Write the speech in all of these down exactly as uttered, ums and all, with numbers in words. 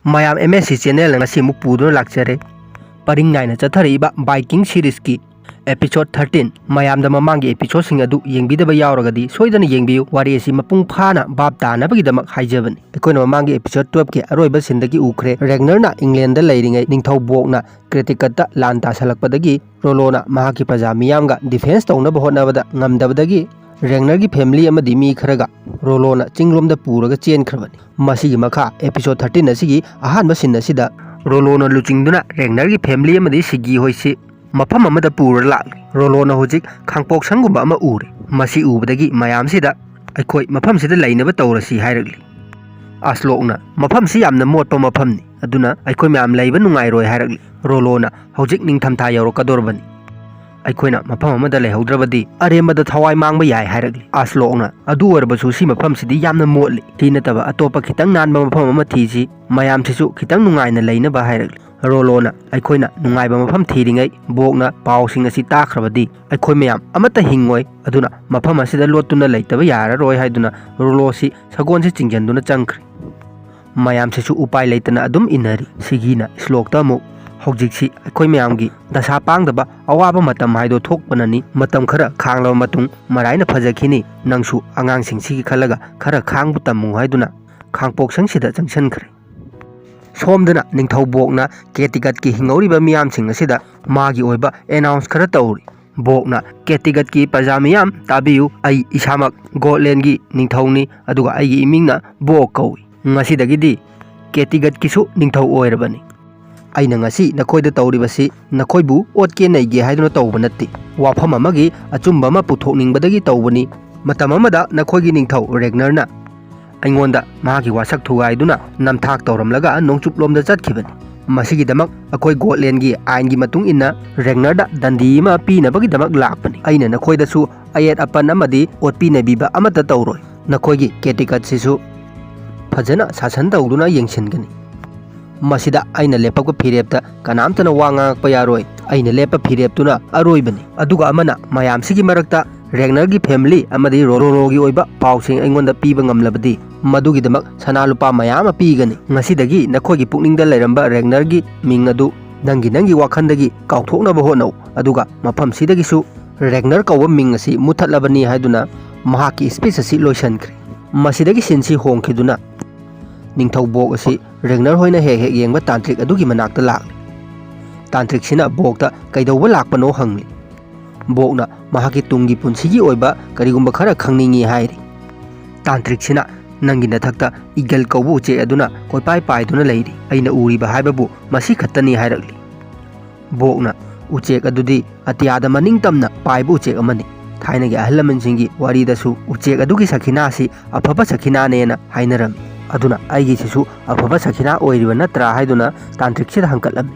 ꯃꯌꯥꯝ, M S C channelꯅ ꯉꯁꯤ ꯑꯃꯨꯛ ꯄꯨꯗꯨꯅ ꯂꯥꯛꯆꯔꯦ꯫ ꯄꯔꯤꯡ ꯅꯥꯏꯅ ꯆꯠꯊꯔꯛꯏꯕ Viking seriesꯀꯤ episode thirteen, ꯃꯌꯥꯝꯗ ꯃꯃꯥꯡꯒꯤ episodeꯁꯤꯡ ꯑꯗꯨ ꯌꯦꯡꯕꯤꯗꯕ ꯌꯥꯎꯔꯒꯗꯤ ꯁꯣꯏꯗꯅ ꯌꯦꯡꯕꯤꯌꯨ꯫ ꯋꯥꯔꯤ ꯑꯁꯤ ꯃꯄꯨꯡ ꯐꯥꯅ ꯚꯥꯞ ꯇꯥꯅꯕꯒꯤꯗꯃꯛ ꯍꯥꯏꯖꯕꯅꯤ꯫ ꯑꯩꯈꯣꯏꯅ ꯃꯃꯥꯡꯒꯤ episode twelveꯀꯤ ꯑꯔꯣꯏꯕ sceneꯗꯒꯤ ꯎꯈ꯭ꯔꯦ, Ragnarꯅ Englandꯗ ꯂꯩꯔꯤꯉꯩ ꯅꯤꯡꯊꯧ ꯕꯣꯛꯅ Kattegatꯇ ꯂꯥꯟ ꯇꯥꯁꯜꯂꯛꯄꯗꯒꯤ Rolloꯅ ꯃꯍꯥꯛꯀꯤ ꯄ꯭ꯔꯖꯥ ꯃꯤꯌꯥꯝꯒ defence ꯇꯧꯅꯕ ꯍꯣꯠꯅꯕꯗ ꯉꯝꯗꯕꯗꯒꯤ Ragnarꯒꯤ family ꯑꯃꯗꯤ ꯃꯤ ꯈꯔꯒ Rolloꯅ ꯆꯤꯡꯂꯣꯝꯗ ꯄꯨꯔꯒ ꯆꯦꯟꯈ꯭ꯔꯕꯅꯤ꯫ ꯃꯁꯤꯒꯤ ꯃꯈꯥ episode thirteen ꯑꯁꯤꯒꯤ ꯑꯍꯥꯟꯕ scene ꯑꯁꯤꯗ Rolloꯅ ꯂꯨꯆꯤꯡꯗꯨꯅ Ragnarꯒꯤ family ꯑꯃꯗꯤ Siggy ꯍꯣꯏꯁꯤ ꯃꯐꯝ ꯑꯃꯗ ꯄꯨꯔ ꯂꯥꯛꯂꯤ꯫ Rolloꯅ ꯍꯧꯖꯤꯛ ꯈꯥꯡꯄꯣꯛꯁꯪꯒꯨꯝꯕ ꯑꯃ ꯎꯔꯦ꯫ ꯃꯁꯤ ꯎꯕꯗꯒꯤ ꯃꯌꯥꯝꯁꯤꯗ, "ꯑꯩꯈꯣꯏ ꯃꯐꯝꯁꯤꯗ ꯂꯩꯅꯕ ꯇꯧꯔꯁꯤ" ꯍꯥꯏꯔꯛꯂꯤ꯫ Aslokꯅ, "ꯃꯐꯝꯁꯤ ꯌꯥꯝꯅ ꯃꯣꯠꯄ ꯃꯐꯝꯅꯤ, ꯑꯗꯨꯅ ꯑꯩꯈꯣꯏ ꯃꯌꯥꯝ ꯂꯩꯕ ꯅꯨꯡꯉꯥꯏꯔꯣꯏ" ꯍꯥꯏꯔꯛꯂꯤ꯫ Rolloꯅ, "ꯍꯧꯖꯤꯛ ꯅꯤꯡꯊꯝꯊꯥ ꯌꯧꯔꯛꯀꯗꯧꯔꯕꯅꯤ, ꯑꯩꯈꯣꯏꯅ ꯃꯐꯝ ꯑꯃꯗ ꯂꯩꯍꯧꯗ꯭ꯔꯕꯗꯤ ꯑꯔꯦꯝꯕꯗ ꯊꯋꯥꯏ ꯃꯥꯡꯕ ꯌꯥꯏ" ꯍꯥꯏꯔꯛꯂꯤ꯫ Aslokꯅ, "ꯑꯗꯨ ꯑꯣꯏꯔꯕꯁꯨ ꯁꯤ ꯃꯐꯝꯁꯤꯗꯤ ꯌꯥꯝꯅ ꯃꯣꯠꯂꯤ, ꯁꯤ ꯅꯠꯇꯕ ꯑꯇꯣꯞꯄ ꯈꯤꯇꯪ ꯅꯥꯟꯕ ꯃꯐꯝ ꯑꯃ ꯊꯤꯁꯤ, ꯃꯌꯥꯝꯁꯤꯁꯨ ꯈꯤꯇꯪ ꯅꯨꯡꯉꯥꯏꯅ ꯂꯩꯅꯕ" ꯍꯥꯏꯔꯛꯂꯤ꯫ Rolloꯅ, "ꯑꯩꯈꯣꯏꯅ ꯅꯨꯡꯉꯥꯏꯕ ꯃꯐꯝ ꯊꯤꯔꯤꯉꯩ ꯕꯣꯛꯅ ꯄꯥꯎꯁꯤꯡ ꯑꯁꯤ ꯇꯥꯈ꯭ꯔꯕꯗꯤ ꯑꯩꯈꯣꯏ ꯃꯌꯥꯝ ꯑꯃꯠꯇ ꯍꯤꯡꯉꯣꯏ, ꯑꯗꯨꯅ ꯃꯐꯝ ꯑꯁꯤꯗ ꯂꯣꯠꯇꯨꯅ ꯂꯩꯇꯕ ꯌꯥꯔꯔꯣꯏ" ꯍꯥꯏꯗꯨꯅ Rolloꯁꯤ ꯁꯒꯣꯜꯁꯤ ꯆꯤꯡꯁꯤꯟꯗꯨꯅ ꯆꯪꯈ꯭ꯔꯦ꯫ ꯃꯌꯥꯝꯁꯤꯁꯨ ꯎꯄꯥꯏ ꯂꯩꯇꯅ ꯑꯗꯨꯝ ꯏꯟꯅꯔꯤ꯫ Siggyꯅ Aslokꯇ ꯑꯃꯨꯛ, "ꯍꯧꯖꯤꯛꯁꯤ ꯑꯩꯈꯣꯏ ꯃꯌꯥꯝꯒꯤ ꯗꯁꯥ ꯄꯥꯡꯗꯕ ꯑꯋꯥꯕ ꯃꯇꯝ ꯍꯥꯏꯗꯣ ꯊꯣꯛꯄꯅꯅꯤ꯫ ꯃꯇꯝ ꯈꯔ ꯈꯥꯡꯂꯕ ꯃꯇꯨꯡ ꯃꯔꯥꯏꯅ ꯐꯖꯈꯤꯅꯤ꯫ ꯅꯪꯁꯨ ꯑꯉꯥꯡꯁꯤꯡꯁꯤꯒꯤ ꯈꯜꯂꯒ ꯈꯔ ꯈꯥꯡꯕ ꯇꯝꯃꯨ" ꯍꯥꯏꯗꯨꯅ ꯈꯥꯡꯄꯣꯛꯁꯪꯁꯤꯗ ꯆꯪꯁꯤꯟꯈ꯭ꯔꯦ꯫ ꯁꯣꯝꯗꯅ ꯅꯤꯡꯊꯧ ꯕꯣꯛꯅ Kattegatꯀꯤ ꯍꯤꯡꯍꯧꯔꯤꯕ ꯃꯤꯌꯥꯝꯁꯤꯡ ꯑꯁꯤꯗ ꯃꯥꯒꯤ ꯑꯣꯏꯕ announce ꯈꯔ ꯇꯧꯔꯤ꯫ ꯕꯣꯛꯅ, "Kattegatꯀꯤ ꯄ꯭ꯔꯖꯥ ꯃꯤꯌꯥꯝ ꯇꯥꯕꯤꯌꯨ, ꯑꯩ ꯏꯁꯥꯃꯛ Goatlandꯒꯤ ꯅꯤꯡꯊꯧꯅꯤ, ꯑꯗꯨꯒ ꯑꯩꯒꯤ ꯏꯃꯤꯡꯅ ꯕꯣꯛ ꯀꯧꯏ꯫ ꯉꯁꯤꯗꯒꯤꯗꯤ Kattegatꯀꯤꯁꯨ ꯅꯤꯡꯊꯧ ꯑꯣꯏꯔꯕꯅꯤ꯫ ꯑꯩꯅ ꯉꯁꯤ ꯅꯈꯣꯏꯗ ꯇꯧꯔꯤꯕꯁꯤ ꯅꯈꯣꯏꯕꯨ ꯑꯣꯠꯀꯦ ꯅꯩꯒꯦ ꯍꯥꯏꯗꯨꯅ ꯇꯧꯕ ꯅꯠꯇꯦ꯫ ꯋꯥꯐꯝ ꯑꯃꯒꯤ ꯑꯆꯨꯝꯕ ꯑꯃ ꯄꯨꯊꯣꯛꯅꯤꯡꯕꯗꯒꯤ ꯇꯧꯕꯅꯤ꯫ ꯃꯇꯝ ꯑꯃꯗ ꯅꯈꯣꯏꯒꯤ ꯅꯤꯡꯊꯧ Ragnarꯅ ꯑꯩꯉꯣꯟꯗ ꯃꯍꯥꯛꯀꯤ ꯋꯥꯁꯛ ꯊꯨꯒꯥꯏꯗꯨꯅ ꯅꯝꯊꯥꯛ ꯇꯧꯔꯝꯂꯒ ꯅꯣꯡꯆꯨꯞꯂꯣꯝꯗ ꯆꯠꯈꯤꯕꯅꯤ꯫ ꯃꯁꯤꯒꯤꯗꯃꯛ ꯑꯩꯈꯣꯏ Goatlandꯒꯤ ꯑꯥꯏꯟꯒꯤ ꯃꯇꯨꯡ ꯏꯟꯅ Ragnarꯗ ꯗꯟꯗꯤ ꯑꯃ ꯄꯤꯅꯕꯒꯤꯗꯃꯛ ꯂꯥꯛꯄꯅꯤ꯫ ꯑꯩꯅ ꯅꯈꯣꯏꯗꯁꯨ ꯑꯌꯦꯠ ꯑꯄꯟ ꯑꯃꯗꯤ ꯑꯣꯠꯄꯤ ꯅꯩꯕꯤꯕ ꯑꯃꯠꯇ ꯇꯧꯔꯣꯏ꯫ ꯅꯈꯣꯏꯒꯤ Kattegatꯁꯤꯁꯨ ꯐꯖꯅ ꯁꯥꯁꯟ ꯇꯧꯗꯨꯅ ꯌꯦꯡꯁꯤꯟꯒꯅꯤ꯫ ꯃꯁꯤꯗ ꯑꯩꯅ ꯂꯦꯞꯄꯛꯄ ꯐꯤꯔꯦꯞꯇ ꯀꯅꯥꯝꯇꯅ ꯋꯥ ꯉꯥꯡꯉꯛꯄ ꯌꯥꯔꯣꯏ꯫ ꯑꯩꯅ ꯂꯦꯞꯄ ꯐꯤꯔꯦꯞꯇꯨꯅ ꯑꯔꯣꯏꯕꯅꯤ꯫ ꯑꯗꯨꯒ ꯑꯃꯅ ꯃꯌꯥꯝꯁꯤꯒꯤ ꯃꯔꯛꯇ Ragnarꯒꯤ family ꯑꯃꯗꯤ Rolloꯒꯤ ꯑꯣꯏꯕ ꯄꯥꯎꯁꯤꯡ ꯑꯩꯉꯣꯟꯗ ꯄꯤꯕ ꯉꯝꯂꯕꯗꯤ ꯃꯗꯨꯒꯤꯗꯃꯛ ꯁꯅꯥ ꯂꯨꯄꯥ ꯃꯌꯥꯝ ꯑꯃ ꯄꯤꯒꯅꯤ꯫ ꯉꯁꯤꯗꯒꯤ ꯅꯈꯣꯏꯒꯤ ꯄꯨꯛꯅꯤꯡꯗ ꯂꯩꯔꯝꯕ ꯔꯦꯒꯅꯔꯒꯤ ꯃꯤꯡ ꯑꯗꯨ ꯅꯪꯒꯤ ꯅꯪꯒꯤ ꯋꯥꯈꯜꯗꯒꯤ ꯀꯥꯎꯊꯣꯛꯅꯕ ꯍꯣꯠꯅꯧ, ꯑꯗꯨꯒ ꯃꯐꯝꯁꯤꯗꯒꯤꯁꯨ ꯔꯦꯒꯅꯔ ꯀꯧꯕ ꯃꯤꯡ ꯑꯁꯤ ꯃꯨꯠꯊꯠꯂꯕꯅꯤ ꯍꯥꯏꯗꯨꯅ ꯃꯍꯥꯛꯀꯤ ꯁ꯭ꯄꯤꯆ ꯑꯁꯤ ꯂꯣꯏꯁꯤꯟꯈ꯭ꯔꯦ꯫ ꯃꯁꯤꯗꯒꯤ ꯁꯤꯟꯁꯤ ꯍꯣꯡꯈꯤꯗꯨꯅ ꯅꯤꯡꯊꯧ ꯕꯣꯛ ꯑꯁꯤ ꯔꯦꯒꯅꯔ ꯍꯣꯏꯅ ꯍꯦꯛ ꯍꯦꯛ ꯌꯦꯡꯕ ꯇꯥꯟꯇ꯭ꯔꯤꯛ ꯑꯗꯨꯒꯤ ꯃꯅꯥꯛꯇ ꯂꯥꯛꯂꯤ꯫ ꯇꯥꯟꯇ꯭ꯔꯤꯛꯁꯤꯅ ꯕꯣꯛꯇ ꯀꯩꯗꯧꯕ ꯂꯥꯛꯄꯅꯣ ꯍꯪꯂꯤ꯫ ꯕꯣꯛꯅ ꯃꯍꯥꯛꯀꯤ ꯇꯨꯡꯒꯤ ꯄꯨꯟꯁꯤꯒꯤ ꯑꯣꯏꯕ ꯀꯔꯤꯒꯨꯝꯕ ꯈꯔ ꯈꯪꯅꯤꯡꯏ ꯍꯥꯏꯔꯤ꯫ ꯇꯥꯟꯇ꯭ꯔꯤꯛꯁꯤꯅ, "ꯅꯪꯒꯤ ꯅꯊꯛꯇ ꯏꯒꯜ ꯀꯧꯕ ꯎꯆꯦꯛ ꯑꯗꯨꯅ ꯀꯣꯏꯄꯥꯏ ꯄꯥꯏꯗꯨꯅ ꯂꯩꯔꯤ꯫ ꯑꯩꯅ ꯎꯔꯤꯕ ꯍꯥꯏꯕꯕꯨ ꯃꯁꯤ ꯈꯛꯇꯅꯤ" ꯍꯥꯏꯔꯛꯂꯤ꯫ ꯕꯣꯛꯅ, "ꯎꯆꯦꯛ ꯑꯗꯨꯗꯤ ꯑꯇꯤꯌꯥꯗ ꯃꯅꯤꯡ ꯇꯝꯅ ꯄꯥꯏꯕ ꯎꯆꯦꯛ ꯑꯃꯅꯤ꯫ ꯊꯥꯏꯅꯒꯤ ꯑꯍꯜ ꯂꯃꯟꯁꯤꯡꯒꯤ ꯋꯥꯔꯤꯗꯁꯨ ꯎꯆꯦꯛ ꯑꯗꯨꯒꯤ ꯁꯈꯤꯅꯥ ꯑꯁꯤ ꯑꯐꯕ ꯁꯈꯤꯅꯥꯅꯦꯅ ꯍꯥꯏꯅꯔꯝꯃꯤ꯫ ꯑꯗꯨꯅ ꯑꯩꯒꯤꯁꯤꯁꯨ ꯑꯐꯕ ꯁꯈꯤꯅꯥ ꯑꯣꯏꯔꯤꯕ ꯅꯠꯇ꯭ꯔꯥ?" ꯍꯥꯏꯗꯨꯅ ꯇꯥꯟꯇ꯭ꯔꯤꯛꯁꯤꯗ ꯍꯪꯀꯠꯂꯝꯃꯤ꯫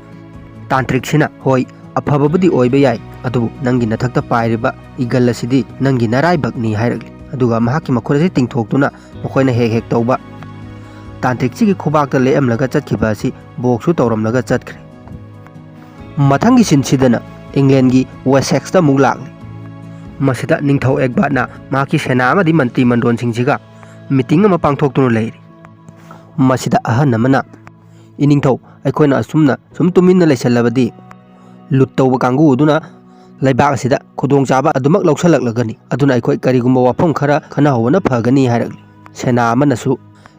ꯇꯥꯟꯇ꯭ꯔꯤꯛꯁꯤꯅ, "ꯍꯣꯏ, ꯑꯐꯕꯕꯨꯗꯤ ꯑꯣꯏꯕ ꯌꯥꯏ, ꯑꯗꯨꯕꯨ ꯅꯪꯒꯤ ꯅꯊꯛꯇ ꯄꯥꯏꯔꯤꯕ ꯏꯒꯜ ꯑꯁꯤꯗꯤ ꯅꯪꯒꯤ ꯅꯔꯥꯏꯕꯛꯅꯤ" ꯍꯥꯏꯔꯛꯂꯤ꯫ ꯑꯗꯨꯒ ꯃꯍꯥꯛꯀꯤ ꯃꯈꯨꯠ ꯑꯁꯤ ꯇꯤꯡꯊꯣꯛꯇꯨꯅ ꯃꯈꯣꯏꯅ ꯍꯦꯛ ꯍꯦꯛ ꯇꯧꯕ ꯇꯥꯟꯇ꯭ꯔꯤꯛꯁꯤꯒꯤ ꯈꯨꯕꯥꯛꯇ ꯂꯦꯛꯑꯝꯂꯒ ꯆꯠꯈꯤꯕ ꯑꯁꯤ ꯕꯣꯛꯁꯨ ꯇꯧꯔꯝꯂꯒ ꯆꯠꯈ꯭ꯔꯦ꯫ ꯃꯊꯪꯒꯤ ꯁꯤꯟꯁꯤꯗꯅ ꯏꯪꯂꯦꯟꯒꯤ ꯋꯦꯁꯦꯛꯁꯇ ꯑꯃꯨꯛ ꯂꯥꯛꯂꯤ꯫ ꯃꯁꯤꯗ ꯅꯤꯡꯊꯧ ꯑꯦꯒꯕꯥꯔꯠꯅ ꯃꯍꯥꯛꯀꯤ ꯁꯦꯅꯥ ꯑꯃꯗꯤ ꯃꯟꯇ꯭ꯔꯤ ꯃꯟꯗꯣꯟꯁꯤꯡꯁꯤꯒ ꯃꯤꯇꯤꯡ ꯑꯃ ꯄꯥꯡꯊꯣꯛꯇꯨꯅ ꯂꯩꯔꯤ꯫ ꯃꯁꯤꯗ ꯑꯍꯟ ꯑꯃꯅ, "ꯏꯅꯤꯡꯊꯧ, ꯑꯩꯈꯣꯏꯅ ꯑꯁꯨꯝꯅ ꯁꯨꯝ ꯇꯨꯃꯤꯟꯅ ꯂꯩꯁꯜꯂꯕꯗꯤ ꯂꯨꯠ ꯇꯧꯕ ꯀꯥꯡꯕꯨ ꯑꯗꯨꯅ ꯂꯩꯕꯥꯛ ꯑꯁꯤꯗ ꯈꯨꯗꯣꯡꯆꯥꯕ ꯑꯗꯨꯃꯛ ꯂꯧꯁꯤꯜꯂꯛꯂꯒꯅꯤ꯫ ꯑꯗꯨꯅ ꯑꯩꯈꯣꯏ ꯀꯔꯤꯒꯨꯝꯕ ꯋꯥꯐꯝ ꯈꯔ ꯈꯟꯅꯍꯧꯕꯅ ꯐꯒꯅꯤ" ꯍꯥꯏꯔꯛꯂꯤ꯫ ꯁꯦꯅꯥ ꯑꯃꯅꯁꯨ,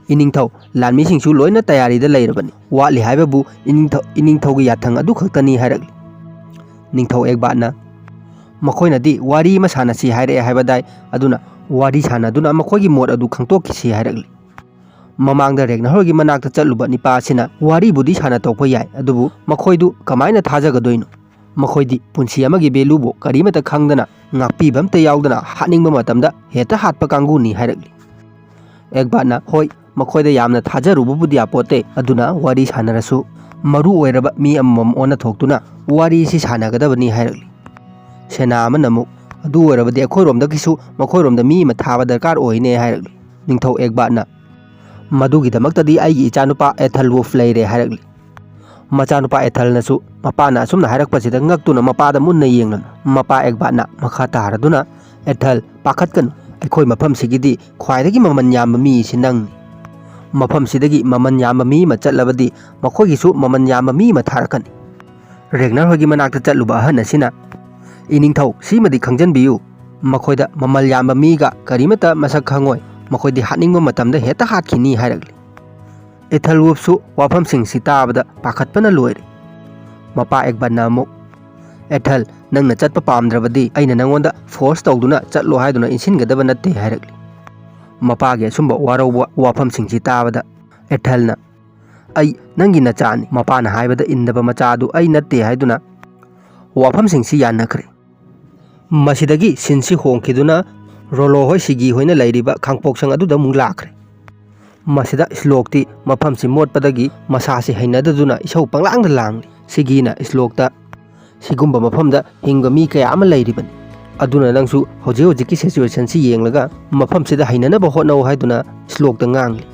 "ꯏꯅꯤꯡꯊꯧ, ꯂꯥꯟꯃꯤꯁꯤꯡꯁꯨ ꯂꯣꯏꯅ ꯇꯌꯥꯔꯤꯗ ꯂꯩꯔꯕꯅꯤ꯫ ꯋꯥꯠꯂꯤ ꯍꯥꯏꯕꯕꯨ ꯏꯅꯤꯡꯊꯧ, ꯏꯅꯤꯡꯊꯧꯒꯤ ꯌꯥꯊꯪ ꯑꯗꯨ ꯈꯛꯇꯅꯤ" ꯍꯥꯏꯔꯛꯂꯤ꯫ ꯅꯤꯡꯊꯧ ꯑꯦꯒꯕꯥꯔꯠꯅ, "ꯃꯈꯣꯏꯅꯗꯤ ꯋꯥꯔꯤ ꯑꯃ ꯁꯥꯟꯅꯁꯤ ꯍꯥꯏꯔꯛꯑꯦ ꯍꯥꯏꯕꯗꯥꯏ, ꯑꯗꯨꯅ ꯋꯥꯔꯤ ꯁꯥꯟꯅꯗꯨꯅ ꯃꯈꯣꯏꯒꯤ ꯃꯣꯠ ꯑꯗꯨ ꯈꯪꯗꯣꯛꯈꯤꯁꯤ" ꯍꯥꯏꯔꯛꯂꯤ꯫ ꯃꯃꯥꯡꯗ ꯔꯦꯒꯅꯍꯣꯔꯒꯤ ꯃꯅꯥꯛꯇ ꯆꯠꯂꯨꯕ ꯅꯤꯄꯥ ꯑꯁꯤꯅ ꯋꯥꯔꯤꯕꯨꯗꯤ ꯁꯥꯟꯅ ꯇꯧꯕ ꯌꯥꯏ, ꯑꯗꯨꯕꯨ ꯃꯈꯣꯏꯗꯨ ꯀꯃꯥꯏꯅ ꯊꯥꯖꯒꯗꯣꯏꯅꯣ? ꯃꯈꯣꯏꯗꯤ ꯄꯨꯟꯁꯤ ꯑꯃꯒꯤ ꯚꯦꯂꯨꯕꯨ ꯀꯔꯤꯃꯠꯇ ꯈꯪꯗꯅ, ꯉꯥꯛꯄꯤꯕ ꯑꯝꯇ ꯌꯥꯎꯗꯅ ꯍꯥꯠꯅꯤꯡꯕ ꯃꯇꯝꯗ ꯍꯦꯛꯇ ꯍꯥꯠꯄ ꯀꯥꯡꯕꯨꯅꯤ ꯍꯥꯏꯔꯛꯂꯤ꯫ ꯑꯦꯒꯕꯥꯔꯠꯅ, "ꯍꯣꯏ, ꯃꯈꯣꯏꯗ ꯌꯥꯝꯅ ꯊꯥꯖꯔꯨꯕꯕꯨꯗꯤ ꯌꯥꯄꯣꯠꯇꯦ, ꯑꯗꯨꯅ ꯋꯥꯔꯤ ꯁꯥꯟꯅꯔꯁꯨ ꯃꯔꯨ ꯑꯣꯏꯔꯕ ꯃꯤ ꯑꯃꯃꯝ ꯑꯣꯟꯅ ꯊꯣꯛꯇꯨꯅ ꯋꯥꯔꯤꯁꯤ ꯁꯥꯟꯅꯒꯗꯕꯅꯤ" ꯍꯥꯏꯔꯛꯂꯤ꯫ ꯁꯦꯅꯥ ꯑꯃꯅ ꯑꯃꯨꯛ, "ꯑꯗꯨ ꯑꯣꯏꯔꯕꯗꯤ ꯑꯩꯈꯣꯏꯔꯣꯝꯗꯒꯤꯁꯨ ꯃꯈꯣꯏꯔꯣꯝꯗ ꯃꯤ ꯑꯃ ꯊꯥꯕ ꯗꯔꯀꯥꯔ ꯑꯣꯏꯅꯦ" ꯍꯥꯏꯔꯛꯂꯤ꯫ ꯅꯤꯡꯊꯧ ꯑꯦꯒꯕꯥꯔꯠꯅ, "ꯃꯗꯨꯒꯤꯗꯃꯛꯇꯗꯤ ꯑꯩꯒꯤ ꯏꯆꯥꯅꯨꯄꯥ ꯑꯦꯊꯜꯋꯨꯐ ꯂꯩꯔꯦ" ꯍꯥꯏꯔꯛꯂꯤ꯫ ꯃꯆꯥꯅꯨꯄꯥ ꯑꯦꯊꯜꯅꯁꯨ ꯃꯄꯥꯅ ꯑꯁꯨꯝꯅ ꯍꯥꯏꯔꯛꯄꯁꯤꯗ ꯉꯛꯇꯨꯅ ꯃꯄꯥꯗ ꯃꯨꯟꯅ ꯌꯦꯡꯂꯝꯃꯤ꯫ ꯃꯄꯥ ꯑꯦꯒꯕꯥꯔꯠꯅ ꯃꯈꯥ ꯇꯥꯔꯗꯨꯅ, "ꯑꯦꯊꯜ, ꯄꯥꯈꯠꯀꯅꯨ, ꯑꯩꯈꯣꯏ ꯃꯐꯝꯁꯤꯒꯤꯗꯤ ꯈ꯭ꯋꯥꯏꯗꯒꯤ ꯃꯃꯜ ꯌꯥꯝꯕ ꯃꯤꯁꯤ ꯅꯪꯅꯤ꯫ ꯃꯐꯝꯁꯤꯗꯒꯤ ꯃꯃꯜ ꯌꯥꯝꯕ ꯃꯤ ꯑꯃ ꯆꯠꯂꯕꯗꯤ ꯃꯈꯣꯏꯒꯤꯁꯨ ꯃꯃꯜ ꯌꯥꯝꯕ ꯃꯤ ꯑꯃ ꯊꯥꯔꯛꯀꯅꯤ꯫ ꯔꯦꯒꯅꯔ ꯍꯣꯏꯒꯤ ꯃꯅꯥꯛꯇ ꯆꯠꯂꯨꯕ ꯑꯍꯟ ꯑꯁꯤꯅ, "ꯏꯅꯤꯡꯊꯧ, ꯁꯤꯃꯗꯤ ꯈꯪꯖꯟꯕꯤꯌꯨ, ꯃꯈꯣꯏꯗ ꯃꯃꯜ ꯌꯥꯝꯕ ꯃꯤꯒ ꯀꯔꯤꯃꯠꯇ ꯃꯁꯛ ꯈꯪꯉꯣꯏ, ꯃꯈꯣꯏꯗꯤ ꯍꯥꯠꯅꯤꯡꯕ ꯃꯇꯝꯗ ꯍꯦꯛꯇ ꯍꯥꯠꯈꯤꯅꯤ" ꯍꯥꯏꯔꯛꯂꯤ꯫ ꯑꯦꯊꯦꯜ ꯋꯨꯐꯁꯨ ꯋꯥꯐꯝꯁꯤꯡꯁꯤ ꯇꯥꯕꯗ ꯄꯥꯈꯠꯄꯅ ꯂꯣꯏꯔꯦ꯫ ꯃꯄꯥ ꯑꯦꯛꯕꯠꯅ ꯑꯃꯨꯛ, "ꯑꯦꯊꯦꯜ, ꯅꯪꯅ ꯆꯠꯄ ꯄꯥꯝꯗ꯭ꯔꯕꯗꯤ ꯑꯩꯅ ꯅꯪꯉꯣꯟꯗ ꯐꯣꯔꯁ ꯇꯧꯗꯨꯅ ꯆꯠꯂꯣ ꯍꯥꯏꯗꯨꯅ ꯏꯟꯁꯤꯟꯒꯗꯕ ꯅꯠꯇꯦ" ꯍꯥꯏꯔꯛꯂꯤ꯫ ꯃꯄꯥꯒꯤ ꯑꯁꯨꯝꯕ ꯋꯥꯔꯧꯕ ꯋꯥꯐꯝꯁꯤꯡꯁꯤ ꯇꯥꯕꯗ ꯑꯦꯊꯦꯜꯅ, "ꯑꯩ ꯅꯪꯒꯤ ꯅꯆꯥꯅꯤ, ꯃꯄꯥꯅ ꯍꯥꯏꯕꯗ ꯏꯟꯗꯕ ꯃꯆꯥ ꯑꯗꯨ ꯑꯩ ꯅꯠꯇꯦ" ꯍꯥꯏꯗꯨꯅ ꯋꯥꯐꯝꯁꯤꯡꯁꯤ ꯌꯥꯅꯈ꯭ꯔꯦ꯫ ꯃꯁꯤꯗꯒꯤ ꯁꯤꯟꯁꯤ ꯍꯣꯡꯈꯤꯗꯨꯅ ꯔꯣꯂꯣ ꯍꯣꯏ, ꯁꯤꯒꯤ ꯍꯣꯏꯅ ꯂꯩꯔꯤꯕ ꯈꯥꯡꯄꯣꯛꯁꯪ ꯑꯗꯨꯗ ꯑꯃꯨꯛ ꯂꯥꯛꯈ꯭ꯔꯦ꯫ ꯃꯁꯤꯗ ꯁ꯭ꯂꯣꯛꯇꯤ ꯃꯐꯝꯁꯤ ꯃꯣꯠꯄꯗꯒꯤ ꯃꯁꯥꯁꯤ ꯍꯩꯅꯗꯗꯨꯅ ꯏꯁꯧ ꯄꯪꯂꯥꯡꯗ ꯂꯥꯡꯂꯤ꯫ ꯁꯤꯒꯤꯅ ꯁ꯭ꯂꯣꯛꯇ, "ꯁꯤꯒꯨꯝꯕ ꯃꯐꯝꯗ ꯍꯤꯡꯕ ꯃꯤ ꯀꯌꯥ ꯑꯃ ꯂꯩꯔꯤꯕꯅꯤ, ꯑꯗꯨꯅ ꯅꯪꯁꯨ ꯍꯧꯖꯤꯛ ꯍꯧꯖꯤꯛꯀꯤ ꯁꯤꯆꯨꯋꯦꯁꯟꯁꯤ ꯌꯦꯡꯂꯒ ꯃꯐꯝꯁꯤꯗ ꯍꯩꯅꯅꯕ ꯍꯣꯠꯅꯧ" ꯍꯥꯏꯗꯨꯅ ꯁ꯭ꯂꯣꯛꯇ ꯉꯥꯡꯂꯤ꯫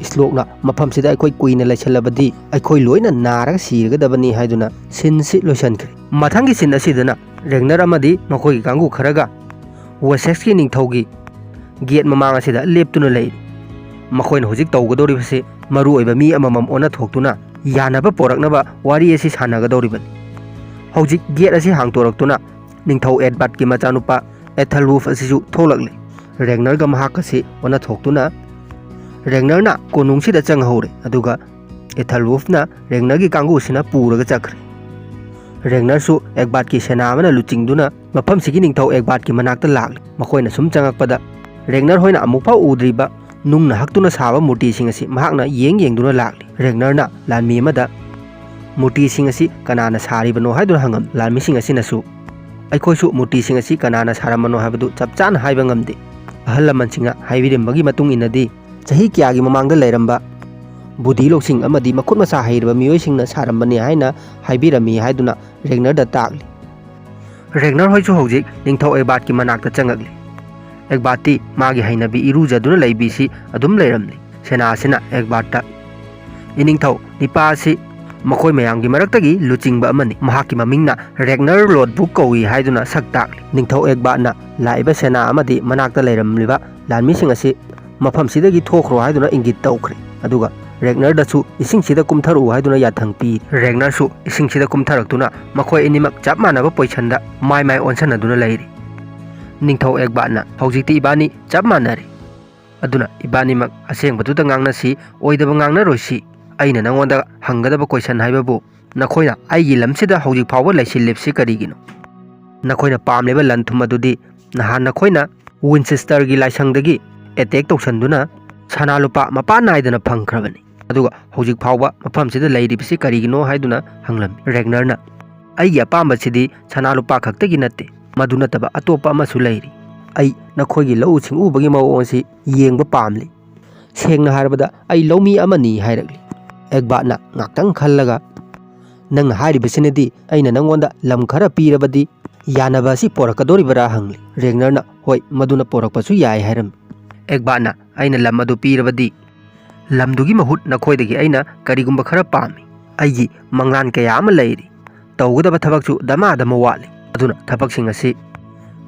ꯁ꯭ꯂꯣꯛꯅ, "ꯃꯐꯝꯁꯤꯗ ꯑꯩꯈꯣꯏ ꯀꯨꯏꯅ ꯂꯩꯁꯜꯂꯕꯗꯤ ꯑꯩꯈꯣꯏ ꯂꯣꯏꯅ ꯅꯥꯔꯒ ꯁꯤꯔꯒꯗꯕꯅꯤ" ꯍꯥꯏꯗꯨꯅ ꯁꯤꯟꯁꯤ ꯂꯣꯏꯁꯤꯟꯈ꯭ꯔꯦ꯫ ꯃꯊꯪꯒꯤ ꯁꯤꯟ ꯑꯁꯤꯗꯅ ꯔꯦꯒꯅꯔ ꯑꯃꯗꯤ ꯃꯈꯣꯏꯒꯤ ꯀꯥꯡꯕꯨ ꯈꯔꯒ ꯋꯦꯁꯦꯛꯁꯀꯤ ꯅꯤꯡꯊꯧꯒꯤ ꯒꯦꯠ ꯃꯃꯥꯡ ꯑꯁꯤꯗ ꯂꯦꯞꯇꯨꯅ ꯂꯩꯔꯤ꯫ ꯃꯈꯣꯏꯅ ꯍꯧꯖꯤꯛ ꯇꯧꯒꯗꯧꯔꯤꯕꯁꯤ ꯃꯔꯨꯑꯣꯏꯕ ꯃꯤ ꯑꯃꯃꯝ ꯑꯣꯟꯅ ꯊꯣꯛꯇꯨꯅ ꯌꯥꯅꯕ ꯄꯣꯔꯛꯅꯕ ꯋꯥꯔꯤ ꯑꯁꯤ ꯁꯥꯟꯅꯒꯗꯧꯔꯤꯕꯅꯤ꯫ ꯍꯧꯖꯤꯛ ꯒꯦꯠ ꯑꯁꯤ ꯍꯥꯡꯇꯣꯔꯛꯇꯨꯅ ꯅꯤꯡꯊꯧ ꯑꯦꯗꯕꯥꯔꯠꯀꯤ ꯃꯆꯥꯅꯨꯄꯥ ꯑꯦꯊꯦꯜ ꯋꯨꯐ ꯑꯁꯤꯁꯨ ꯊꯣꯛꯂꯛꯂꯦ꯫ ꯔꯦꯒꯅꯔꯒ ꯃꯍꯥꯛꯀꯁꯤ ꯑꯣꯟꯅ ꯊꯣꯛꯇꯨꯅ ꯔꯦꯒꯅꯔꯅ ꯀꯣꯅꯨꯡꯁꯤꯗ ꯆꯪꯍꯧꯔꯦ, ꯑꯗꯨꯒ ꯑꯦꯊꯦꯜ ꯋꯨꯐꯅ ꯔꯦꯒꯅꯔꯒꯤ ꯀꯥꯡꯕꯨꯁꯤꯅ ꯄꯨꯔꯒ ꯆꯠꯈ꯭ꯔꯦ꯫ ꯔꯦꯒꯅꯔꯁꯨ ꯑꯦꯗꯕꯥꯔꯠꯀꯤ ꯁꯦꯅꯥ ꯑꯃꯅ ꯂꯨꯆꯤꯡꯗꯨꯅ ꯃꯐꯝꯁꯤꯒꯤ ꯅꯤꯡꯊꯧ ꯑꯦꯗꯕꯥꯔꯠꯀꯤ ꯃꯅꯥꯛꯇ ꯂꯥꯛꯂꯤ꯫ ꯃꯈꯣꯏꯅ ꯁꯨꯝ ꯆꯪꯉꯛꯄꯗ ꯔꯦꯒꯅꯔ ꯍꯣꯏꯅ ꯑꯃꯨꯛꯐꯥꯎ ꯎꯗ꯭ꯔꯤꯕ ꯅꯨꯡꯅ ꯍꯛꯇꯨꯅ ꯁꯥꯕ ꯃꯨꯔꯇꯤꯁꯤꯡ ꯑꯁꯤ ꯃꯍꯥꯛꯅ ꯌꯦꯡ ꯌꯦꯡꯗꯨꯅ ꯂꯥꯛꯂꯤ꯫ ꯔꯦꯒꯅꯔꯅ ꯂꯥꯟꯃꯤ ꯑꯃꯗ ꯃꯨꯔꯇꯤꯁꯤꯡ ꯑꯁꯤ ꯀꯅꯥꯅ ꯁꯥꯔꯤꯕꯅꯣ ꯍꯥꯏꯗꯨꯅ ꯍꯪꯉꯝꯃꯤ꯫ ꯂꯥꯟꯃꯤꯁꯤꯡ ꯑꯁꯤꯅꯁꯨ, "ꯑꯩꯈꯣꯏꯁꯨ ꯃꯨꯔꯇꯤꯁꯤꯡ ꯑꯁꯤ ꯀꯅꯥꯅ ꯁꯥꯔꯝꯕꯅꯣ ꯍꯥꯏꯕꯗꯨ ꯆꯞ ꯆꯥꯅ ꯍꯥꯏꯕ ꯉꯝꯗꯦ꯫ ꯑꯍꯜ ꯂꯃꯟꯁꯤꯡꯅ ꯍꯥꯏꯕꯤꯔꯝꯕꯒꯤ ꯃꯇꯨꯡ ꯏꯟꯅꯗꯤ ꯆꯍꯤ ꯀꯌꯥꯒꯤ ꯃꯃꯥꯡꯗ ꯂꯩꯔꯝꯕ ꯕꯨꯙꯤ ꯂꯧꯁꯤꯡ ꯑꯃꯗꯤ ꯃꯈꯨꯠ ꯃꯁꯥ ꯍꯩꯔꯕ ꯃꯤꯑꯣꯏꯁꯤꯡꯅ ꯁꯥꯔꯝꯕꯅꯤ" ꯍꯥꯏꯅ ꯍꯥꯏꯕꯤꯔꯝꯃꯤ ꯍꯥꯏꯗꯨꯅ ꯔꯦꯒꯅꯔꯗ ꯇꯥꯛꯂꯤ꯫ ꯔꯦꯒꯅꯔ ꯍꯣꯏꯁꯨ ꯍꯧꯖꯤꯛ ꯅꯤꯡꯊꯧ ꯑꯦꯗꯕꯥꯔꯠꯀꯤ ꯃꯅꯥꯛꯇ ꯆꯪꯉꯛꯂꯤ꯫ ꯑꯦꯗꯕꯥꯔꯠꯇꯤ ꯃꯥꯒꯤ ꯍꯩꯅꯕꯤ ꯏꯔꯨꯖꯗꯨꯅ ꯂꯩꯕꯤꯁꯤ ꯑꯗꯨꯝ ꯂꯩꯔꯝꯂꯤ꯫ ꯁꯦꯅꯥ ꯑꯁꯤꯅ ꯑꯦꯗꯕꯥꯔꯠꯇ, "ꯏꯅꯤꯡꯊꯧ, ꯅꯤꯄꯥ ꯑꯁꯤ ꯃꯈꯣꯏ ꯃꯌꯥꯝꯒꯤ ꯃꯔꯛꯇꯒꯤ ꯂꯨꯆꯤꯡꯕ ꯑꯃꯅꯤ꯫ ꯃꯍꯥꯛꯀꯤ ꯃꯃꯤꯡꯅ ꯔꯦꯒꯅꯔ ꯂꯣꯠꯕꯨꯛ ꯀꯧꯏ ꯍꯥꯏꯗꯨꯅ ꯁꯛ ꯇꯥꯛꯂꯤ꯫ ꯅꯤꯡꯊꯧ ꯑꯦꯒꯕꯥꯠꯅ ꯂꯥꯛꯏꯕ ꯁꯦꯅꯥ ꯑꯃꯗꯤ ꯃꯅꯥꯛꯇ ꯂꯩꯔꯝꯂꯤꯕ ꯂꯥꯟꯃꯤꯁꯤꯡ ꯑꯁꯤ ꯃꯐꯝꯁꯤꯗꯒꯤ ꯊꯣꯛꯈ꯭ꯔꯣ ꯍꯥꯏꯗꯨꯅ ꯏꯪꯒꯤꯠ ꯇꯧꯈ꯭ꯔꯦ꯫ ꯑꯗꯨꯒ ꯔꯦꯒꯅꯔꯗꯁꯨ ꯏꯁꯤꯡꯁꯤꯗ ꯀꯨꯝꯊꯔꯛꯎ ꯍꯥꯏꯗꯨꯅ ꯌꯥꯊꯪ ꯄꯤꯔꯤ꯫ ꯔꯦꯒꯅꯔꯁꯨ ꯏꯁꯤꯡꯁꯤꯗ ꯀꯨꯝꯊꯔꯛꯇꯨꯅ ꯃꯈꯣꯏ ꯑꯅꯤꯃꯛ ꯆꯞ ꯃꯥꯟꯅꯕ ꯄꯣꯏꯁꯟꯗ ꯃꯥꯏ ꯃꯥꯏ ꯑꯣꯟꯁꯟꯅꯗꯨꯅ ꯂꯩꯔꯤ꯫ ꯅꯤꯡꯊꯧ ꯑꯦꯒꯕꯥꯠꯅ, "ꯍꯧꯖꯤꯛꯇꯤ ꯏꯕꯥꯅꯤ ꯆꯞ ꯃꯥꯟꯅꯔꯦ꯫ ꯑꯗꯨꯅ ꯏꯕꯥꯅꯤꯃꯛ ꯑꯁꯦꯡꯕꯗꯨꯗ ꯉꯥꯡꯅꯁꯤ, ꯑꯣꯏꯗꯕ ꯉꯥꯡꯅꯔꯣꯏꯁꯤ꯫ ꯑꯩꯅ ꯅꯉꯣꯟꯗ ꯍꯪꯒꯗꯕ ꯀꯣꯏꯁꯟ ꯍꯥꯏꯕꯕꯨ, ꯅꯈꯣꯏꯅ ꯑꯩꯒꯤ ꯂꯝꯁꯤꯗ ꯍꯧꯖꯤꯛ ꯐꯥꯎꯕ ꯂꯩꯁꯤꯜꯂꯤꯕꯁꯤ ꯀꯔꯤꯒꯤꯅꯣ? ꯅꯈꯣꯏꯅ ꯄꯥꯝꯂꯤꯕ ꯂꯟ ꯊꯨꯝ ꯑꯗꯨꯗꯤ ꯅꯍꯥꯟ ꯅꯈꯣꯏꯅ ꯋꯤꯟꯆꯦꯁꯇꯔꯒꯤ ꯂꯥꯏꯁꯪꯗꯒꯤ ꯑꯦꯇꯦꯛ ꯇꯧꯁꯟꯗꯨꯅ ꯁꯅꯥ ꯂꯨꯄꯥ ꯃꯄꯥꯟ ꯅꯥꯏꯗꯅ ꯐꯪꯈ꯭ꯔꯕꯅꯤ꯫ ꯑꯗꯨꯒ ꯍꯧꯖꯤꯛ ꯐꯥꯎꯕ ꯃꯐꯝꯁꯤꯗ ꯂꯩꯔꯤꯕꯁꯤ ꯀꯔꯤꯒꯤꯅꯣ?" ꯍꯥꯏꯗꯨꯅ ꯍꯪꯂꯝꯃꯤ꯫ ꯔꯦꯒꯅꯔꯅ, "ꯑꯩꯒꯤ ꯑꯄꯥꯝꯕꯁꯤꯗꯤ ꯁꯅꯥ ꯂꯨꯄꯥ ꯈꯛꯇꯒꯤ ꯅꯠꯇꯦ, ꯃꯗꯨ ꯅꯠꯇꯕ ꯑꯇꯣꯞꯄ ꯑꯃꯁꯨ ꯂꯩꯔꯤ꯫ ꯑꯩ ꯅꯈꯣꯏꯒꯤ ꯂꯧꯎ ꯁꯤꯡꯎꯕꯒꯤ ꯃꯑꯣꯡ ꯑꯁꯤ ꯌꯦꯡꯕ ꯄꯥꯝꯂꯤ꯫ ꯁꯦꯡꯅ ꯍꯥꯏꯔꯕꯗ ꯑꯩ ꯂꯧꯃꯤ ꯑꯃꯅꯤ" ꯍꯥꯏꯔꯛꯂꯤ꯫ ꯑꯦꯒꯕꯥꯠꯅ ꯉꯥꯛꯇꯪ ꯈꯜꯂꯒ, "ꯅꯪꯅ ꯍꯥꯏꯔꯤꯕꯁꯤꯅꯗꯤ ꯑꯩꯅ ꯅꯪꯉꯣꯟꯗ ꯂꯝ ꯈꯔ ꯄꯤꯔꯕꯗꯤ ꯌꯥꯅꯕ ꯑꯁꯤ ꯄꯣꯔꯛꯀꯗꯣꯔꯤꯕꯔꯥ?" ꯍꯪꯂꯤ꯫ ꯔꯦꯒꯅꯔꯅ, "ꯍꯣꯏ, ꯃꯗꯨꯅ ꯄꯣꯔꯛꯄꯁꯨ ꯌꯥꯏ" ꯍꯥꯏꯔꯝꯃꯤ꯫ ꯑꯦꯒꯕꯥꯠꯅ, "ꯑꯩꯅ ꯂꯝ ꯑꯗꯨ ꯄꯤꯔꯕꯗꯤ ꯂꯝꯗꯨꯒꯤ ꯃꯍꯨꯠ ꯅꯈꯣꯏꯗꯒꯤ ꯑꯩꯅ ꯀꯔꯤꯒꯨꯝꯕ ꯈꯔ ꯄꯥꯝꯃꯤ꯫ ꯑꯩꯒꯤ ꯃꯪꯂꯥꯟ ꯀꯌꯥ ꯑꯃ ꯂꯩꯔꯤ꯫ ꯇꯧꯒꯗꯕ ꯊꯕꯛꯁꯨ ꯗꯃꯥ ꯗꯃ ꯋꯥꯠꯂꯤ꯫ ꯑꯗꯨꯅ ꯊꯕꯛꯁꯤꯡ ꯑꯁꯤ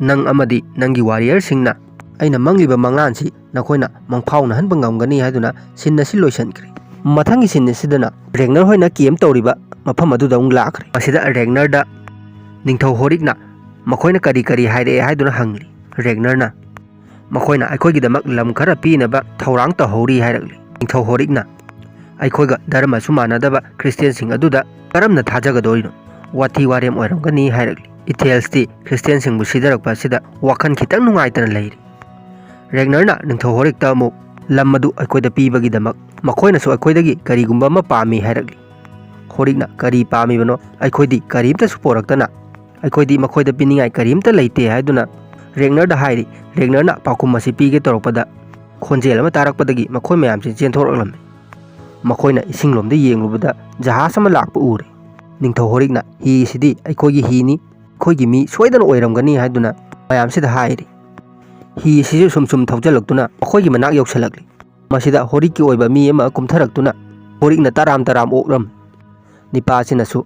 ꯅꯪ ꯑꯃꯗꯤ ꯅꯪꯒꯤ ꯋꯥꯔꯤꯌꯔꯁꯤꯡꯅ ꯑꯩꯅ ꯃꯪꯂꯤꯕ ꯃꯪꯂꯥꯟꯁꯤ ꯅꯈꯣꯏꯅ ꯃꯪꯐꯥꯎꯅꯍꯟꯕ ꯉꯝꯒꯅꯤ" ꯍꯥꯏꯗꯨꯅ ꯁꯤꯟ ꯑꯁꯤ ꯂꯣꯏꯁꯤꯟꯈ꯭ꯔꯦ꯫ ꯃꯊꯪꯒꯤ ꯁꯤꯟ ꯑꯁꯤꯗꯅ ꯔꯦꯒꯅꯔ ꯍꯣꯏꯅ ꯀꯦꯝ ꯇꯧꯔꯤꯕ ꯃꯐꯝ ꯑꯗꯨꯗ ꯑꯃꯨꯛ ꯂꯥꯛꯈ꯭ꯔꯦ꯫ ꯃꯁꯤꯗ ꯔꯦꯒꯅꯔꯗ ꯅꯤꯡꯊꯧ ꯍꯣꯔꯤꯛꯅ ꯃꯈꯣꯏꯅ ꯀꯔꯤ ꯀꯔꯤ ꯍꯥꯏꯔꯛꯑꯦ ꯍꯥꯏꯗꯨꯅ ꯍꯪꯂꯤ꯫ ꯔꯦꯒꯅꯔꯅ, "ꯃꯈꯣꯏꯅ ꯑꯩꯈꯣꯏꯒꯤꯗꯃꯛ ꯂꯝ ꯈꯔ ꯄꯤꯅꯕ ꯊꯧꯔꯥꯡ ꯇꯧꯍꯧꯔꯤ" ꯍꯥꯏꯔꯛꯂꯤ꯫ ꯅꯤꯡꯊꯧ ꯍꯣꯔꯤꯛꯅ, "ꯑꯩꯈꯣꯏꯒ ꯙꯔꯃꯁꯨ ꯃꯥꯟꯅꯗꯕ ꯈ꯭ꯔꯤꯁꯇꯤꯌꯥꯟꯁꯤꯡ ꯑꯗꯨꯗ ꯀꯔꯝꯅ ꯊꯥꯖꯒꯗꯣꯏꯅꯣ? ꯋꯥꯊꯤ ꯋꯥꯔꯦꯝ ꯑꯣꯏꯔꯝꯒꯅꯤ" ꯍꯥꯏꯔꯛꯂꯤ꯫ ꯏꯊꯦꯜꯁꯇꯤ ꯈ꯭ꯔꯤꯁꯇꯤꯌꯥꯟꯁꯤꯡꯕꯨ ꯁꯤꯊꯔꯛꯄ ꯑꯁꯤꯗ ꯋꯥꯈꯜ ꯈꯤꯇꯪ ꯅꯨꯡꯉꯥꯏꯇꯅ ꯂꯩꯔꯤ꯫ ꯔꯦꯒꯅꯔꯅ ꯅꯤꯡꯊꯧ ꯍꯣꯔꯤꯛꯇ ꯑꯃꯨꯛ ꯂꯝ ꯑꯗꯨ ꯑꯩꯈꯣꯏꯗ ꯄꯤꯕꯒꯤꯗꯃꯛ ꯃꯈꯣꯏꯅꯁꯨ ꯑꯩꯈꯣꯏꯗꯒꯤ ꯀꯔꯤꯒꯨꯝꯕ ꯑꯃ ꯄꯥꯝꯃꯤ ꯍꯥꯏꯔꯛꯂꯤ꯫ ꯍꯣꯔꯤꯛꯅ, "ꯀꯔꯤ ꯄꯥꯝꯃꯤꯕꯅꯣ? ꯑꯩꯈꯣꯏꯗꯤ ꯀꯔꯤꯝꯇꯁꯨ ꯄꯣꯔꯛꯇꯅ ꯑꯩꯈꯣꯏꯗꯤ ꯃꯈꯣꯏꯗ ꯄꯤꯅꯤꯡꯉꯥꯏ ꯀꯔꯤꯝꯇ ꯂꯩꯇꯦ" ꯍꯥꯏꯗꯨꯅ ꯔꯦꯒꯅꯔꯗ ꯍꯥꯏꯔꯤ꯫ ꯔꯦꯒꯅꯔꯅ ꯄꯥꯎꯈꯨꯝ ꯑꯁꯤ ꯄꯤꯒꯦ ꯇꯧꯔꯛꯄꯗ ꯈꯣꯟꯖꯦꯜ ꯑꯃ ꯇꯥꯔꯛꯄꯗꯒꯤ ꯃꯈꯣꯏ ꯃꯌꯥꯝꯁꯤ ꯆꯦꯟꯊꯣꯔꯛꯂꯝꯃꯤ꯫ ꯃꯈꯣꯏꯅ ꯏꯁꯤꯡꯂꯣꯝꯗ ꯌꯦꯡꯂꯨꯕꯗ ꯖꯍꯥꯖ ꯑꯃ ꯂꯥꯛꯄ ꯎꯔꯦ꯫ ꯅꯤꯡꯊꯧ ꯍꯣꯔꯤꯛꯅ, "ꯍꯤꯁꯤꯗꯤ ꯑꯩꯈꯣꯏꯒꯤ ꯍꯤꯅꯤ, ꯑꯩꯈꯣꯏꯒꯤ ꯃꯤ ꯁꯣꯏꯗꯅ ꯑꯣꯏꯔꯝꯒꯅꯤ" ꯍꯥꯏꯗꯨꯅ ꯃꯌꯥꯝꯁꯤꯗ ꯍꯥꯏꯔꯤ꯫ ꯍꯤ ꯑꯁꯤꯁꯨ ꯁꯨꯝ ꯁꯨꯝ ꯊꯧꯖꯤꯜꯂꯛꯇꯨꯅ ꯃꯈꯣꯏꯒꯤ ꯃꯅꯥꯛ ꯌꯧꯁꯤꯜꯂꯛꯂꯤ꯫ ꯃꯁꯤꯗ ꯍꯣꯔꯤꯛꯀꯤ ꯑꯣꯏꯕ ꯃꯤ ꯑꯃ ꯀꯨꯝꯊꯔꯛꯇꯨꯅ ꯍꯣꯔꯤꯛꯅ ꯇꯔꯥꯝ ꯇꯔꯥꯝ ꯑꯣꯛꯂꯝꯃꯤ꯫ ꯅꯤꯄꯥꯁꯤꯅꯁꯨ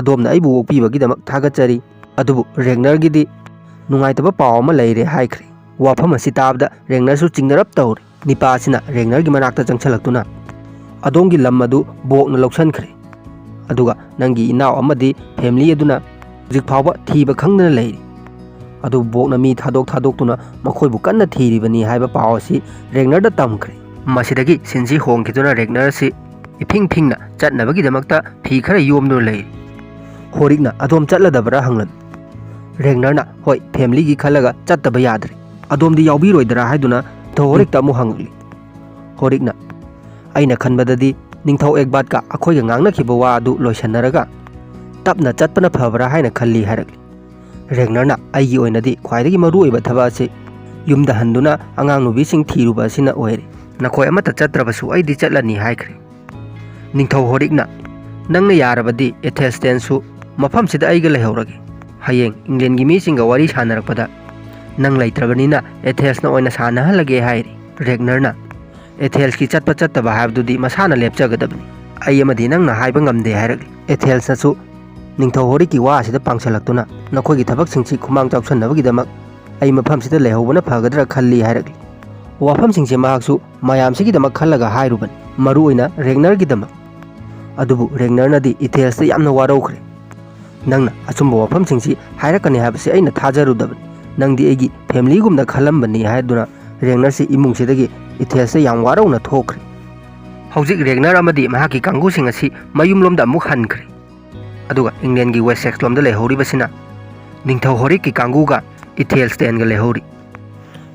"ꯑꯗꯣꯝꯅ ꯑꯩꯕꯨ ꯑꯣꯛꯄꯤꯕꯒꯤꯗꯃꯛ ꯊꯥꯒꯠꯆꯔꯤ, ꯑꯗꯨꯕꯨ ꯔꯦꯒꯅꯔꯒꯤꯗꯤ ꯅꯨꯡꯉꯥꯏꯇꯕ ꯄꯥꯎ ꯑꯃ ꯂꯩꯔꯦ" ꯍꯥꯏꯈ꯭ꯔꯦ꯫ ꯋꯥꯐꯝ ꯑꯁꯤ ꯇꯥꯕꯗ ꯔꯦꯒꯅꯔꯁꯨ ꯆꯤꯡꯅꯔꯞ ꯇꯧꯔꯦ꯫ ꯅꯤꯄꯥꯁꯤꯅ ꯔꯦꯒꯅꯔꯒꯤ ꯃꯅꯥꯛꯇ ꯆꯪꯁꯤꯜꯂꯛꯇꯨꯅ "ꯑꯗꯣꯝꯒꯤ ꯂꯝ ꯑꯗꯨ ꯕꯣꯛꯅ ꯂꯧꯁꯤꯟꯈ꯭ꯔꯦ, ꯑꯗꯨꯒ ꯅꯪꯒꯤ ꯏꯅꯥꯎ ꯑꯃꯗꯤ ꯐꯦꯃꯤꯂꯤ ꯑꯗꯨꯅ ꯍꯧꯖꯤꯛ ꯐꯥꯎꯕ ꯊꯤꯕ ꯈꯪꯗꯅ ꯂꯩꯔꯤ꯫ ꯑꯗꯨꯕꯨ ꯕꯣꯛꯅ ꯃꯤ ꯊꯥꯗꯣꯛ ꯊꯥꯗꯣꯛꯇꯨꯅ ꯃꯈꯣꯏꯕꯨ ꯀꯟꯅ ꯊꯤꯔꯤꯕꯅꯤ" ꯍꯥꯏꯕ ꯄꯥꯎ ꯑꯁꯤ ꯔꯦꯒꯅꯔꯗ ꯇꯝꯈ꯭ꯔꯦ꯫ ꯃꯁꯤꯗꯒꯤ ꯁꯤꯟꯁꯤ ꯍꯣꯡꯈꯤꯗꯨꯅ ꯔꯦꯒꯅꯔ ꯑꯁꯤ ꯏꯐꯤꯡ ꯐꯤꯡꯅ ꯆꯠꯅꯕꯒꯤꯗꯃꯛꯇ ꯐꯤ ꯈꯔ ꯌꯣꯝꯗꯨꯅ ꯂꯩꯔꯤ꯫ ꯍꯣꯔꯤꯛꯅ "ꯑꯗꯣꯝ ꯆꯠꯂꯗꯕ꯭ꯔꯥ?" ꯍꯪꯂꯝꯃꯤ꯫ ꯔꯦꯒꯅꯔꯅ "ꯍꯣꯏ, ꯐꯦꯃꯤꯂꯤꯒꯤ ꯈꯜꯂꯒ ꯆꯠꯇꯕ ꯌꯥꯗ꯭ꯔꯦ꯫ ꯑꯗꯣꯝꯗꯤ ꯌꯥꯎꯕꯤꯔꯣꯏꯗ꯭ꯔꯥ?" ꯍꯥꯏꯗꯨꯅ ꯅꯤꯡꯊꯧ ꯍꯣꯔꯤꯛꯇ ꯑꯃꯨꯛ ꯍꯪꯂꯛꯂꯤ꯫ ꯍꯣꯔꯤꯛꯅ "ꯑꯩꯅ ꯈꯟꯕꯗꯗꯤ ꯅꯤꯡꯊꯧ ꯑꯦꯛꯕꯥꯠꯀ ꯑꯩꯈꯣꯏꯒ ꯉꯥꯡꯅꯈꯤꯕ ꯋꯥ ꯑꯗꯨ ꯂꯣꯏꯁꯟꯅꯔꯒ ꯇꯞꯅ ꯆꯠꯄꯅ ꯐꯕ꯭ꯔꯥ ꯍꯥꯏꯅ ꯈꯜꯂꯤ" ꯍꯥꯏꯔꯛꯂꯤ꯫ ꯔꯦꯒꯅꯔꯅ "ꯑꯩꯒꯤ ꯑꯣꯏꯅꯗꯤ ꯈ꯭ꯋꯥꯏꯗꯒꯤ ꯃꯔꯨꯑꯣꯏꯕ ꯊꯕꯛ ꯑꯁꯤ ꯌꯨꯝꯗ ꯍꯟꯗꯨꯅ ꯑꯉꯥꯡ ꯅꯨꯕꯤꯁꯤꯡ ꯊꯤꯔꯨꯕ ꯑꯁꯤꯅ ꯑꯣꯏꯔꯦ꯫ ꯅꯈꯣꯏ ꯑꯃꯠꯇ ꯆꯠꯇ꯭ꯔꯕꯁꯨ ꯑꯩꯗꯤ ꯆꯠꯂꯅꯤ" ꯍꯥꯏꯈ꯭ꯔꯦ꯫ ꯅꯤꯡꯊꯧ ꯍꯣꯔꯤꯛꯅ "ꯅꯪꯅ ꯌꯥꯔꯕꯗꯤ ꯑꯦꯊꯦꯜꯁꯇꯦꯟꯁꯨ ꯃꯐꯝꯁꯤꯗ ꯑꯩꯒ ꯂꯩꯍꯧꯔꯒꯦ꯫ ꯍꯌꯦꯡ ꯏꯪꯂꯦꯟꯒꯤ ꯃꯤꯁꯤꯡꯒ ꯋꯥꯔꯤ ꯁꯥꯟꯅꯔꯛꯄꯗ ꯅꯪ ꯂꯩꯇ꯭ꯔꯕꯅꯤꯅ ꯑꯦꯊꯦꯜꯁꯅ ꯑꯣꯏꯅ ꯁꯥꯟꯅꯍꯜꯂꯒꯦ" ꯍꯥꯏꯔꯤ꯫ ꯔꯦꯒꯅꯔꯅ "ꯑꯦꯊꯦꯜꯁꯀꯤ ꯆꯠꯄ ꯆꯠꯇꯕ ꯍꯥꯏꯕꯗꯨꯗꯤ ꯃꯁꯥꯅ ꯂꯦꯞꯆꯒꯗꯕꯅꯤ꯫ ꯑꯩ ꯑꯃꯗꯤ ꯅꯪꯅ ꯍꯥꯏꯕ ꯉꯝꯗꯦ" ꯍꯥꯏꯔꯛꯂꯤ꯫ ꯑꯦꯊꯦꯜꯁꯅꯁꯨ ꯅꯤꯡꯊꯧ ꯍꯣꯔꯤꯛꯀꯤ ꯋꯥ ꯑꯁꯤꯗ ꯄꯥꯡꯁꯜꯂꯛꯇꯨꯅ "ꯅꯈꯣꯏꯒꯤ ꯊꯕꯛꯁꯤꯡꯁꯤ ꯈꯨꯃꯥꯡ ꯆꯥꯎꯁꯟꯅꯕꯒꯤꯗꯃꯛ ꯑꯩ ꯃꯐꯝꯁꯤꯗ ꯂꯩꯍꯧꯕꯅ ꯐꯒꯗ꯭ꯔꯥ ꯈꯜꯂꯤ" ꯍꯥꯏꯔꯛꯂꯤ꯫ ꯋꯥꯐꯝꯁꯤꯡꯁꯦ ꯃꯍꯥꯛꯁꯨ ꯃꯌꯥꯝꯁꯤꯒꯤꯗꯃꯛ ꯈꯜꯂꯒ ꯍꯥꯏꯔꯨꯕꯅꯤ, ꯃꯔꯨꯑꯣꯏꯅ ꯔꯦꯒꯅꯔꯒꯤꯗꯃꯛ꯫ ꯑꯗꯨꯕꯨ ꯔꯦꯒꯅꯔꯅꯗꯤ ꯏꯊꯦꯜꯁꯇ ꯌꯥꯝꯅ ꯋꯥꯔꯧꯈ꯭ꯔꯦ꯫ "ꯅꯪꯅ ꯑꯆꯨꯝꯕ ꯋꯥꯐꯝꯁꯤꯡꯁꯤ ꯍꯥꯏꯔꯛꯀꯅꯤ ꯍꯥꯏꯕꯁꯤ ꯑꯩꯅ ꯊꯥꯖꯔꯨꯗꯕꯅꯤ꯫ ꯅꯪꯗꯤ ꯑꯩꯒꯤ ꯐꯦꯃꯤꯂꯤꯒꯨꯝꯅ ꯈꯜꯂꯝꯕꯅꯤ" ꯍꯥꯏꯗꯨꯅ ꯔꯦꯒꯅꯔꯁꯤ ꯏꯃꯨꯡꯁꯤꯗꯒꯤ ꯏꯊꯦꯜꯁꯇ ꯌꯥꯝ ꯋꯥꯔꯧꯅ ꯊꯣꯛꯈ꯭ꯔꯦ꯫ ꯍꯧꯖꯤꯛ ꯔꯦꯒꯅꯔ ꯑꯃꯗꯤ ꯃꯍꯥꯛꯀꯤ ꯀꯥꯡꯕꯨꯁꯤꯡ ꯑꯁꯤ ꯃꯌꯨꯝꯂꯣꯝꯗ ꯑꯃꯨꯛ ꯍꯟꯈ꯭ꯔꯦ꯫ ꯑꯗꯨꯒ ꯏꯪꯂꯦꯟꯒꯤ ꯋꯦꯁꯦꯛꯁ ꯂꯣꯝꯗ ꯂꯩꯍꯧꯔꯤꯕꯁꯤꯅ ꯅꯤꯡꯊꯧ ꯍꯣꯔꯤꯛꯀꯤ ꯀꯥꯡꯕꯨꯒ ꯏꯊꯦꯜꯁꯇꯦꯟꯒ ꯂꯩꯍꯧꯔꯤ꯫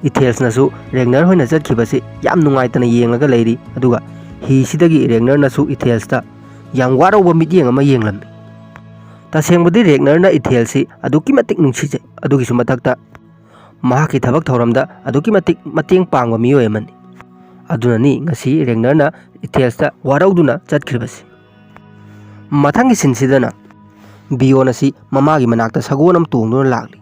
ꯏꯊꯦꯜꯁꯅꯁꯨ ꯔꯦꯒꯅꯔ ꯍꯣꯏꯅ ꯆꯠꯈꯤꯕꯁꯤ ꯌꯥꯝ ꯅꯨꯡꯉꯥꯏꯇꯅ ꯌꯦꯡꯂꯒ ꯂꯩꯔꯤ, ꯑꯗꯨꯒ ꯍꯤꯁꯤꯗꯒꯤ ꯔꯦꯒꯅꯔꯅꯁꯨ ꯏꯊꯦꯜꯁꯇ ꯌꯥꯝ ꯋꯥꯔꯧꯕ ꯃꯤꯠꯌꯦꯡ ꯑꯃ ꯌꯦꯡꯂꯝꯃꯤ꯫ ꯇꯁꯦꯡꯕꯗꯤ ꯔꯦꯒꯅꯔꯅ ꯏꯊꯦꯜꯁꯤ ꯑꯗꯨꯛꯀꯤ ꯃꯇꯤꯛ ꯅꯨꯡꯁꯤꯖꯩ, ꯑꯗꯨꯒꯤꯁꯨ ꯃꯊꯛꯇ ꯃꯍꯥꯛꯀꯤ ꯊꯕꯛ ꯊꯧꯔꯝꯗ ꯑꯗꯨꯛꯀꯤ ꯃꯇꯤꯛ ꯃꯇꯦꯡ ꯄꯥꯡꯕ ꯃꯤꯑꯣꯏ ꯑꯃꯅꯤ꯫ ꯑꯗꯨꯅꯅꯤ ꯉꯁꯤ ꯔꯦꯒꯅꯔꯅ ꯏꯊꯦꯜꯁꯇ ꯋꯥꯔꯧꯗꯨꯅ ꯆꯠꯈ꯭ꯔꯤꯕꯁꯤ꯫ ꯃꯊꯪꯒꯤ ꯁꯤꯟꯁꯤꯗꯅ ꯕꯤꯌꯣꯟ ꯑꯁꯤ ꯃꯃꯥꯒꯤ ꯃꯅꯥꯛꯇ ꯁꯒꯣꯜ ꯑꯃ ꯇꯣꯡꯗꯨꯅ ꯂꯥꯛꯂꯤ꯫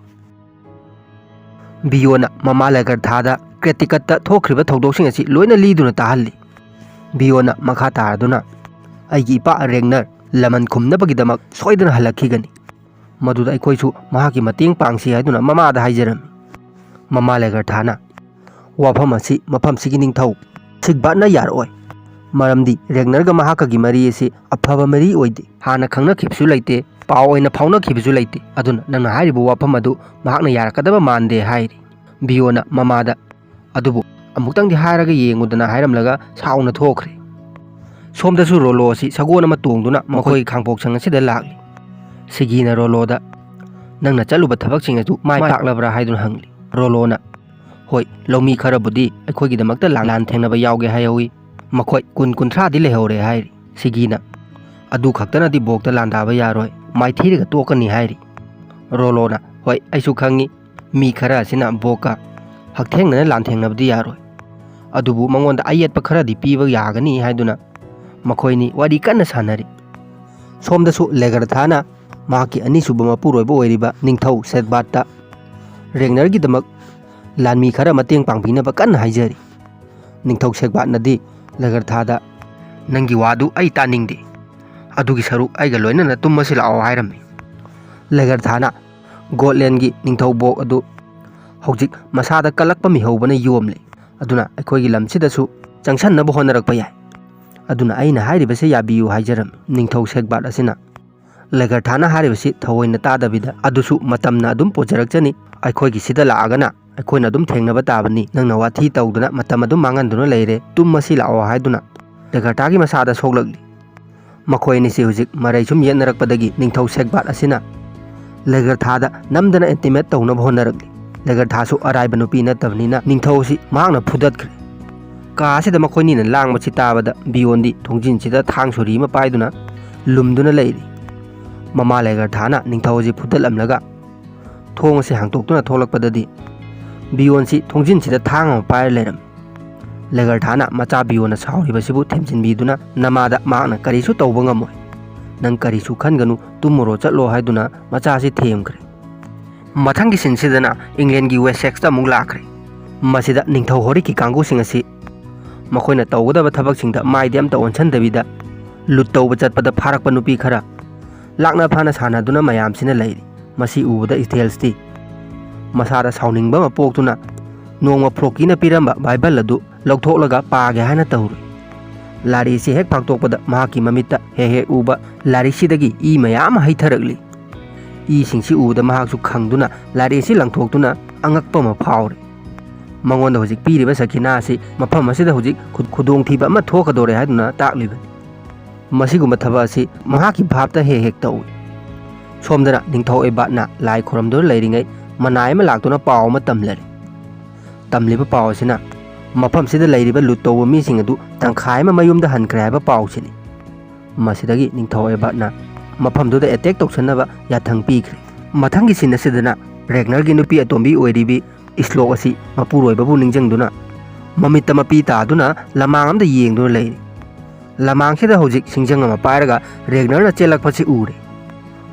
ꯕꯤꯌꯣꯟꯅ ꯃꯃꯥ ꯂꯦꯒꯔꯊꯥꯗ ꯀ꯭ꯔꯦꯇꯤꯀꯠꯇ ꯊꯣꯛꯈ꯭ꯔꯤꯕ ꯊꯧꯗꯣꯛꯁꯤꯡ ꯑꯁꯤ ꯂꯣꯏꯅ ꯂꯤꯗꯨꯅ ꯇꯥꯍꯜꯂꯤ꯫ ꯕꯤꯌꯣꯟꯅ ꯃꯈꯥ ꯇꯥꯔꯗꯨꯅ "ꯑꯩꯒꯤ ꯏꯄꯥ ꯔꯦꯒꯅꯔ, ꯂꯃꯟ ꯈꯨꯝꯅꯕꯒꯤꯗꯃꯛ ꯁꯣꯏꯗꯅ ꯍꯜꯂꯛꯈꯤꯒꯅꯤ꯫ ꯃꯗꯨꯗ ꯑꯩꯈꯣꯏꯁꯨ ꯃꯍꯥꯛꯀꯤ ꯃꯇꯦꯡ ꯄꯥꯡꯁꯤ ꯍꯥꯏꯗꯨꯅ ꯃꯃꯥꯗ ꯍꯥꯏꯖꯔꯝꯃꯤ꯫ ꯃꯃꯥ ꯂꯦꯒꯔꯊꯥꯅ, "ꯋꯥꯐꯝ ꯑꯁꯤ ꯃꯐꯝꯁꯤꯒꯤ ꯅꯤꯡꯊꯧ ꯁꯤꯒꯕꯥꯠꯅ ꯌꯥꯔꯛꯑꯣꯏ꯫ ꯃꯔꯝꯗꯤ ꯔꯦꯒꯅꯔꯒ ꯃꯍꯥꯛꯀꯒꯤ ꯃꯔꯤ ꯑꯁꯤ ꯑꯐꯕ ꯃꯔꯤ ꯑꯣꯏꯗꯦ꯫ ꯍꯥꯟꯅ ꯈꯪꯅꯈꯤꯕꯁꯨ ꯂꯩꯇꯦ, ꯄꯥꯎ ꯑꯣꯏꯅ ꯐꯥꯎꯅꯈꯤꯕꯁꯨ ꯂꯩꯇꯦ꯫ ꯑꯗꯨꯅ ꯅꯪꯅ ꯍꯥꯏꯔꯤꯕ ꯋꯥꯐꯝ ꯑꯗꯨ ꯃꯍꯥꯛꯅ ꯌꯥꯔꯛꯀꯗꯕ ꯃꯥꯟꯗꯦ" ꯍꯥꯏꯔꯤ꯫ ꯕꯤꯌꯣꯅ ꯃꯃꯥꯗ, "ꯑꯗꯨꯕꯨ ꯑꯃꯨꯛꯇꯪꯗꯤ ꯍꯥꯏꯔꯒ ꯌꯦꯡꯉꯨꯗꯅ" ꯍꯥꯏꯔꯝꯂꯒ ꯁꯥꯎꯅ ꯊꯣꯛꯈ꯭ꯔꯦ꯫ ꯁꯣꯝꯗꯁꯨ ꯔꯣꯂꯣ ꯑꯁꯤ ꯁꯒꯣꯜ ꯑꯃ ꯇꯣꯡꯗꯨꯅ ꯃꯈꯣꯏꯒꯤ ꯈꯥꯡꯄꯣꯛꯁꯪ ꯑꯁꯤꯗ ꯂꯥꯛꯂꯤ꯫ ꯁꯤꯒꯤꯅ ꯔꯣꯂꯣꯗ, "ꯅꯪꯅ ꯆꯠꯂꯨꯕ ꯊꯕꯛꯁꯤꯡ ꯑꯗꯨ ꯃꯥꯏ ꯄꯥꯛꯂꯕ꯭ꯔꯥ?" ꯍꯥꯏꯗꯨꯅ ꯍꯪꯂꯤ꯫ ꯔꯣꯂꯣꯅ, "ꯍꯣꯏ, ꯂꯧꯃꯤ ꯈꯔꯕꯨꯗꯤ ꯑꯩꯈꯣꯏꯒꯤꯗꯃꯛꯇ ꯂꯥꯟ ꯊꯦꯡꯅꯕ ꯌꯥꯎꯒꯦ ꯍꯥꯏꯍꯧꯋꯤ꯫ ꯃꯈꯣꯏ ꯀꯨꯟ ꯀꯨꯟꯊ꯭ꯔꯥꯗꯤ ꯂꯩꯍꯧꯔꯦ" ꯍꯥꯏꯔꯤ꯫ ꯁꯤꯒꯤꯅ, "ꯑꯗꯨ ꯈꯛꯇꯅꯗꯤ ꯕꯣꯛꯇ ꯂꯥꯟꯗꯥꯕ ꯌꯥꯔꯣꯏ, ꯃꯥꯏꯊꯤꯔꯒ ꯇꯣꯛꯀꯅꯤ" ꯍꯥꯏꯔꯤ꯫ ꯔꯣꯂꯣꯅ, "ꯍꯣꯏ, ꯑꯩꯁꯨ ꯈꯪꯉꯤ, ꯃꯤ ꯈꯔ ꯑꯁꯤꯅ ꯕꯣꯛꯀ ꯍꯛꯊꯦꯡꯅꯅ ꯂꯥꯟꯊꯦꯡꯅꯕꯗꯤ ꯌꯥꯔꯣꯏ, ꯑꯗꯨꯕꯨ ꯃꯉꯣꯟꯗ ꯑꯌꯦꯠꯄ ꯈꯔꯗꯤ ꯄꯤꯕ ꯌꯥꯒꯅꯤ" ꯍꯥꯏꯗꯨꯅ ꯃꯈꯣꯏꯅꯤ ꯋꯥꯔꯤ ꯀꯟꯅ ꯁꯥꯟꯅꯔꯤ꯫ ꯁꯣꯝꯗꯁꯨ ꯂꯦꯒꯔꯊꯥꯅ ꯃꯍꯥꯛꯀꯤ ꯑꯅꯤꯁꯨꯕ ꯃꯄꯨꯔꯣꯏꯕ ꯑꯣꯏꯔꯤꯕ ꯅꯤꯡꯊꯧ ꯁꯦꯠꯕꯥꯠꯇ ꯔꯦꯒꯅꯔꯒꯤꯗꯃꯛ ꯂꯥꯟꯃꯤ ꯈꯔ ꯃꯇꯦꯡ ꯄꯥꯡꯕꯤꯅꯕ ꯀꯟꯅ ꯍꯥꯏꯖꯔꯤ꯫ ꯅꯤꯡꯊꯧ ꯁꯦꯠꯕꯥꯠꯅꯗꯤ ꯂꯦꯒꯔꯊꯥꯗ, "ꯅꯪꯒꯤ ꯋꯥꯗꯨ ꯑꯩ ꯇꯥꯅꯤꯡꯗꯦ, ꯑꯗꯨꯒꯤ ꯁꯔꯨꯛ ꯑꯩꯒ ꯂꯣꯏꯅꯅ ꯇꯨꯝꯃꯁꯤ ꯂꯥꯛꯑꯣ" ꯍꯥꯏꯔꯝꯃꯤ꯫ ꯂꯦꯒꯔꯊꯥꯅ ꯒꯣꯠꯂꯦꯟꯒꯤ ꯅꯤꯡꯊꯧ ꯕꯣꯛ ꯑꯗꯨ ꯍꯧꯖꯤꯛ ꯃꯁꯥꯗ ꯀꯜꯂꯛꯄ ꯃꯤꯍꯧꯕꯅ ꯌꯣꯝꯂꯦ, ꯑꯗꯨꯅ ꯑꯩꯈꯣꯏꯒꯤ ꯂꯝꯁꯤꯗꯁꯨ ꯆꯪꯁꯟꯅꯕ ꯍꯣꯠꯅꯔꯛꯄ ꯌꯥꯏ, ꯑꯗꯨꯅ ꯑꯩꯅ ꯍꯥꯏꯔꯤꯕꯁꯦ ꯌꯥꯕꯤꯌꯨ ꯍꯥꯏꯖꯔꯝꯃꯤ꯫ ꯅꯤꯡꯊꯧ ꯁꯦꯛꯕꯥꯠ ꯑꯁꯤꯅ ꯂꯦꯒꯔꯊꯥꯅ ꯍꯥꯏꯔꯤꯕꯁꯤ ꯊꯑꯣꯏꯅ ꯇꯥꯗꯕꯤꯗ, "ꯑꯗꯨꯁꯨ ꯃꯇꯝꯅ ꯑꯗꯨꯝ ꯄꯨꯖꯔꯛꯆꯅꯤ, ꯑꯩꯈꯣꯏꯒꯤ ꯁꯤꯗ ꯂꯥꯛꯑꯒꯅ ꯑꯩꯈꯣꯏꯅ ꯑꯗꯨꯝ ꯊꯦꯡꯅꯕ ꯇꯥꯕꯅꯤ, ꯅꯪꯅ ꯋꯥꯊꯤ ꯇꯧꯗꯨꯅ ꯃꯇꯝ ꯑꯗꯨꯝ ꯃꯥꯡꯍꯟꯗꯨꯅ ꯂꯩꯔꯦ, ꯇꯨꯝꯃꯁꯤ ꯂꯥꯛꯑꯣ" ꯍꯥꯏꯗꯨꯅ ꯂꯦꯒꯔꯊꯥꯒꯤ ꯃꯁꯥꯗ ꯁꯣꯛꯂꯛꯂꯤ꯫ ꯃꯈꯣꯏ ꯑꯅꯤꯁꯤ ꯍꯧꯖꯤꯛ ꯃꯔꯩ ꯁꯨꯝ ꯌꯦꯠꯅꯔꯛꯄꯗꯒꯤ ꯅꯤꯡꯊꯧ ꯁꯦꯛꯕꯥꯠ ꯑꯁꯤꯅ ꯂꯦꯒꯔꯊꯥꯗ ꯅꯝꯗꯅ intimidate ꯇꯧꯅꯕ ꯍꯣꯠꯅꯔꯛꯂꯤ꯫ ꯂꯦꯒꯔꯊꯥꯁꯨ ꯑꯔꯥꯏꯕ ꯅꯨꯄꯤ ꯅꯠꯇꯕꯅꯤꯅ ꯅꯤꯡꯊꯧ ꯑꯁꯤ ꯃꯍꯥꯛꯅ ꯐꯨꯗꯠꯈ꯭ꯔꯦ꯫ ꯀꯥ ꯑꯁꯤꯗ ꯃꯈꯣꯏꯅꯤꯅ ꯂꯥꯡꯕꯁꯤ ꯇꯥꯕꯗ ꯕꯤꯌꯣꯟꯗꯤ ꯊꯣꯡꯖꯤꯟꯁꯤꯗ ꯊꯥꯡ ꯁꯣꯔꯤ ꯑꯃ ꯄꯥꯏꯗꯨꯅ ꯂꯨꯝꯗꯨꯅ ꯂꯩꯔꯤ꯫ ꯃꯃꯥ ꯂꯦꯒꯔꯊꯥꯅ ꯅꯤꯡꯊꯧ ꯑꯁꯤ ꯐꯨꯗꯠꯂꯝꯂꯒ ꯊꯣꯡ ꯑꯁꯤ ꯍꯥꯡꯇꯣꯛꯇꯨꯅ ꯊꯣꯛꯂꯛꯄꯗꯗꯤ ꯕꯤꯌꯣꯟꯁꯤ ꯊꯣꯡꯖꯤꯟꯁꯤꯗ ꯊꯥꯡ ꯑꯃ ꯄꯥꯏꯔ ꯂꯩꯔꯝꯃꯤ꯫ ꯂꯦꯒꯔꯊꯥꯅ ꯃꯆꯥ ꯕꯤꯌꯣꯟꯅ ꯁꯥꯎꯔꯤꯕꯁꯤꯕꯨ ꯊꯦꯝꯖꯤꯟꯕꯤꯗꯨꯅ, "ꯅꯃꯥꯗ ꯃꯍꯥꯛꯅ ꯀꯔꯤꯁꯨ ꯇꯧꯕ ꯉꯝꯃꯣꯏ, ꯅꯪ ꯀꯔꯤꯁꯨ ꯈꯟꯒꯅꯨ, ꯇꯨꯝꯃꯨꯔꯣ ꯆꯠꯂꯣ" ꯍꯥꯏꯗꯨꯅ ꯃꯆꯥꯁꯤ ꯊꯦꯝꯈ꯭ꯔꯦ꯫ ꯃꯊꯪꯒꯤ ꯁꯤꯟꯁꯤꯗꯅ ꯏꯪꯂꯦꯟꯒꯤ ꯋꯦꯁꯦꯛꯁꯇ ꯑꯃꯨꯛ ꯂꯥꯛꯈ꯭ꯔꯦ꯫ ꯃꯁꯤꯗ ꯅꯤꯡꯊꯧ ꯍꯣꯔꯤꯛꯀꯤ ꯀꯥꯡꯕꯨꯁꯤꯡ ꯑꯁꯤ ꯃꯈꯣꯏꯅ ꯇꯧꯒꯗꯕ ꯊꯕꯛꯁꯤꯡꯗ ꯃꯥꯏꯗꯤ ꯑꯝꯇ ꯑꯣꯟꯁꯤꯟꯗꯕꯤꯗ ꯂꯨꯠ ꯇꯧꯕ ꯆꯠꯄꯗ ꯐꯥꯔꯛꯄ ꯅꯨꯄꯤ ꯈꯔ ꯂꯥꯛꯅ ꯐꯥꯅ ꯁꯥꯟꯅꯗꯨꯅ ꯃꯌꯥꯝꯁꯤꯅ ꯂꯩꯔꯤ꯫ ꯃꯁꯤ ꯎꯕꯗ ꯏꯊꯦꯜꯁꯇꯤ ꯃꯁꯥꯗ ꯁꯥꯎꯅꯤꯡꯕ ꯑꯃ ꯄꯣꯛꯇꯨꯅ ꯅꯣꯡꯃ ꯐ꯭ꯂꯣꯀꯤꯅ ꯄꯤꯔꯝꯕ ꯕꯥꯏꯕꯜ ꯑꯗꯨ ꯂꯧꯊꯣꯛꯂꯒ ꯄꯥꯒꯦ ꯍꯥꯏꯅ ꯇꯧꯔꯨꯏ꯫ ꯂꯥꯏꯔꯤꯛꯁꯤ ꯍꯦꯛ ꯐꯥꯛꯇꯣꯛꯄꯗ ꯃꯍꯥꯛꯀꯤ ꯃꯃꯤꯠꯇ ꯍꯦꯛ ꯍꯦꯛ ꯎꯕ ꯂꯥꯏꯔꯤꯛꯁꯤꯗꯒꯤ ꯏ ꯃꯌꯥꯝ ꯑꯃ ꯍꯩꯊꯔꯛꯂꯤ꯫ ꯏꯁꯤꯡꯁꯤ ꯎꯕꯗ ꯃꯍꯥꯛꯁꯨ ꯈꯪꯗꯨꯅ ꯂꯥꯏꯔꯤꯛꯁꯤ ꯂꯪꯊꯣꯛꯇꯨꯅ ꯑꯉꯛꯄ ꯑꯃ ꯐꯥꯎꯔꯤ꯫ ꯃꯉꯣꯟꯗ ꯍꯧꯖꯤꯛ ꯄꯤꯔꯤꯕ ꯁꯈꯤꯅꯥ ꯑꯁꯤ ꯃꯐꯝ ꯑꯁꯤꯗ ꯍꯧꯖꯤꯛ ꯈꯨ-, ꯈꯨꯗꯣꯡꯊꯤꯕ ꯑꯃ ꯊꯣꯛꯀꯗꯧꯔꯦ ꯍꯥꯏꯗꯨꯅ ꯇꯥꯛꯂꯤꯕꯅꯤ꯫ ꯃꯁꯤꯒꯨꯝꯕ ꯊꯕꯛ ꯑꯁꯤ ꯃꯍꯥꯛꯀꯤ ꯚꯥꯞꯇ ꯍꯦꯛ ꯍꯦꯛ ꯇꯧꯏ꯫ ꯁꯣꯝꯗꯅ ꯅꯤꯡꯊꯧ ꯑꯦꯕꯥꯠꯅ ꯂꯥꯏ ꯈꯨꯔꯝꯗꯨꯅ ꯂꯩꯔꯤꯉꯩ ꯃꯅꯥꯏ ꯑꯃ ꯂꯥꯛꯇꯨꯅ ꯄꯥꯎ ꯑꯃ ꯇꯝꯂꯔꯦ꯫ ꯇꯝꯂꯤꯕ ꯄꯥꯎ ꯑꯁꯤꯅ ꯃꯐꯝꯁꯤꯗ ꯂꯩꯔꯤꯕ ꯂꯨꯠ ꯇꯧꯕ ꯃꯤꯁꯤꯡ ꯑꯗꯨ ꯇꯪꯈꯥꯏ ꯑꯃ ꯃꯌꯨꯝꯗ ꯍꯟꯈ꯭ꯔꯦ ꯍꯥꯏꯕ ꯄꯥꯎꯁꯤꯅꯤ꯫ ꯃꯁꯤꯗꯒꯤ ꯅꯤꯡꯊꯧ ꯑꯦꯕꯥꯠꯅ ꯃꯐꯝꯗꯨꯗ ꯑꯦꯇꯦꯛ ꯇꯧꯁꯟꯅꯕ ꯌꯥꯊꯪ ꯄꯤꯈ꯭ꯔꯦ꯫ ꯃꯊꯪꯒꯤ ꯁꯤꯟ ꯑꯁꯤꯗꯅ ꯔꯦꯒꯅꯔꯒꯤ ꯅꯨꯄꯤ ꯑꯇꯣꯝꯕꯤ ꯑꯣꯏꯔꯤꯕꯤ ꯏꯁꯂꯣꯛ ꯑꯁꯤ ꯃꯄꯨꯔꯣꯏꯕꯕꯨ ꯅꯤꯡꯁꯤꯡꯗꯨꯅ ꯃꯃꯤꯠꯇ ꯃꯄꯤ ꯇꯥꯗꯨꯅ ꯂꯃꯥꯡ ꯑꯃꯗ ꯌꯦꯡꯗꯨꯅ ꯂꯩꯔꯤ꯫ ꯂꯃꯥꯡꯁꯤꯗ ꯍꯧꯖꯤꯛ ꯁꯤꯡꯖꯪ ꯑꯃ ꯄꯥꯏꯔꯒ ꯔꯦꯒꯅꯔꯅ ꯆꯦꯜꯂꯛꯄꯁꯤ ꯎꯔꯦ꯫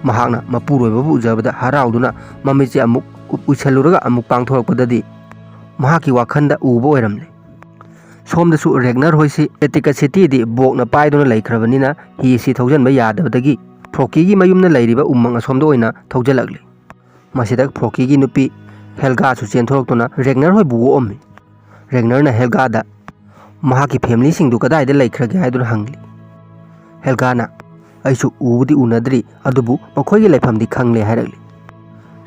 ꯃꯍꯥꯛꯅ ꯃꯄꯨꯔꯣꯏꯕꯕꯨ ꯎꯖꯕꯗ ꯍꯔꯥꯎꯗꯨꯅ ꯃꯃꯤꯠꯁꯦ ꯑꯃꯨꯛ ꯎ-, ꯎꯏꯁꯜꯂꯨꯔꯒ ꯑꯃꯨꯛ ꯄꯥꯡꯊꯣꯔꯛꯄꯗꯗꯤ ꯃꯍꯥꯛꯀꯤ ꯋꯥꯈꯜꯗ ꯎꯕ ꯑꯣꯏꯔꯝꯂꯦ꯫ ꯁꯣꯝꯗꯁꯨ ꯔꯦꯒꯅꯔ ꯍꯣꯏꯁꯤ ꯑꯦꯇꯤꯀꯥ ꯁꯤꯇꯤꯗꯤ ꯕꯣꯛꯅ ꯄꯥꯏꯗꯨꯅ ꯂꯩꯈ꯭ꯔꯕꯅꯤꯅ ꯍꯤ ꯑꯁꯤ ꯊꯧꯖꯤꯟꯕ ꯌꯥꯗꯕꯗꯒꯤ ꯐ꯭ꯔꯣꯀꯤꯒꯤ ꯃꯌꯨꯝꯅ ꯂꯩꯔꯤꯕ ꯎꯃꯪ ꯑꯁꯣꯝꯗ ꯑꯣꯏꯅ ꯊꯧꯖꯤꯜꯂꯛꯂꯤ꯫ ꯃꯁꯤꯗ ꯐ꯭ꯔꯣꯀꯤꯒꯤ ꯅꯨꯄꯤ ꯍꯦꯜꯒꯥꯁꯨ ꯆꯦꯟꯊꯣꯔꯛꯇꯨꯅ ꯔꯦꯒꯅꯔ ꯍꯣꯏꯕꯨ ꯑꯣꯛꯑꯝꯃꯤ꯫ ꯔꯦꯒꯅꯔꯅ ꯍꯦꯜꯒꯥꯗ ꯃꯍꯥꯛꯀꯤ ꯐꯦꯃꯤꯂꯤꯁꯤꯡꯗꯨ ꯀꯗꯥꯏꯗ ꯂꯩꯈ꯭ꯔꯒꯦ ꯍꯥꯏꯗꯨꯅ ꯍꯪꯂꯤ꯫ ꯍꯦꯜꯒꯥꯅ, "ꯑꯩꯁꯨ ꯎꯕꯨꯗꯤ ꯎꯅꯗ꯭ꯔꯤ, ꯑꯗꯨꯕꯨ ꯃꯈꯣꯏꯒꯤ ꯂꯩꯐꯝꯗꯤ ꯈꯪꯂꯦ" ꯍꯥꯏꯔꯛꯂꯤ꯫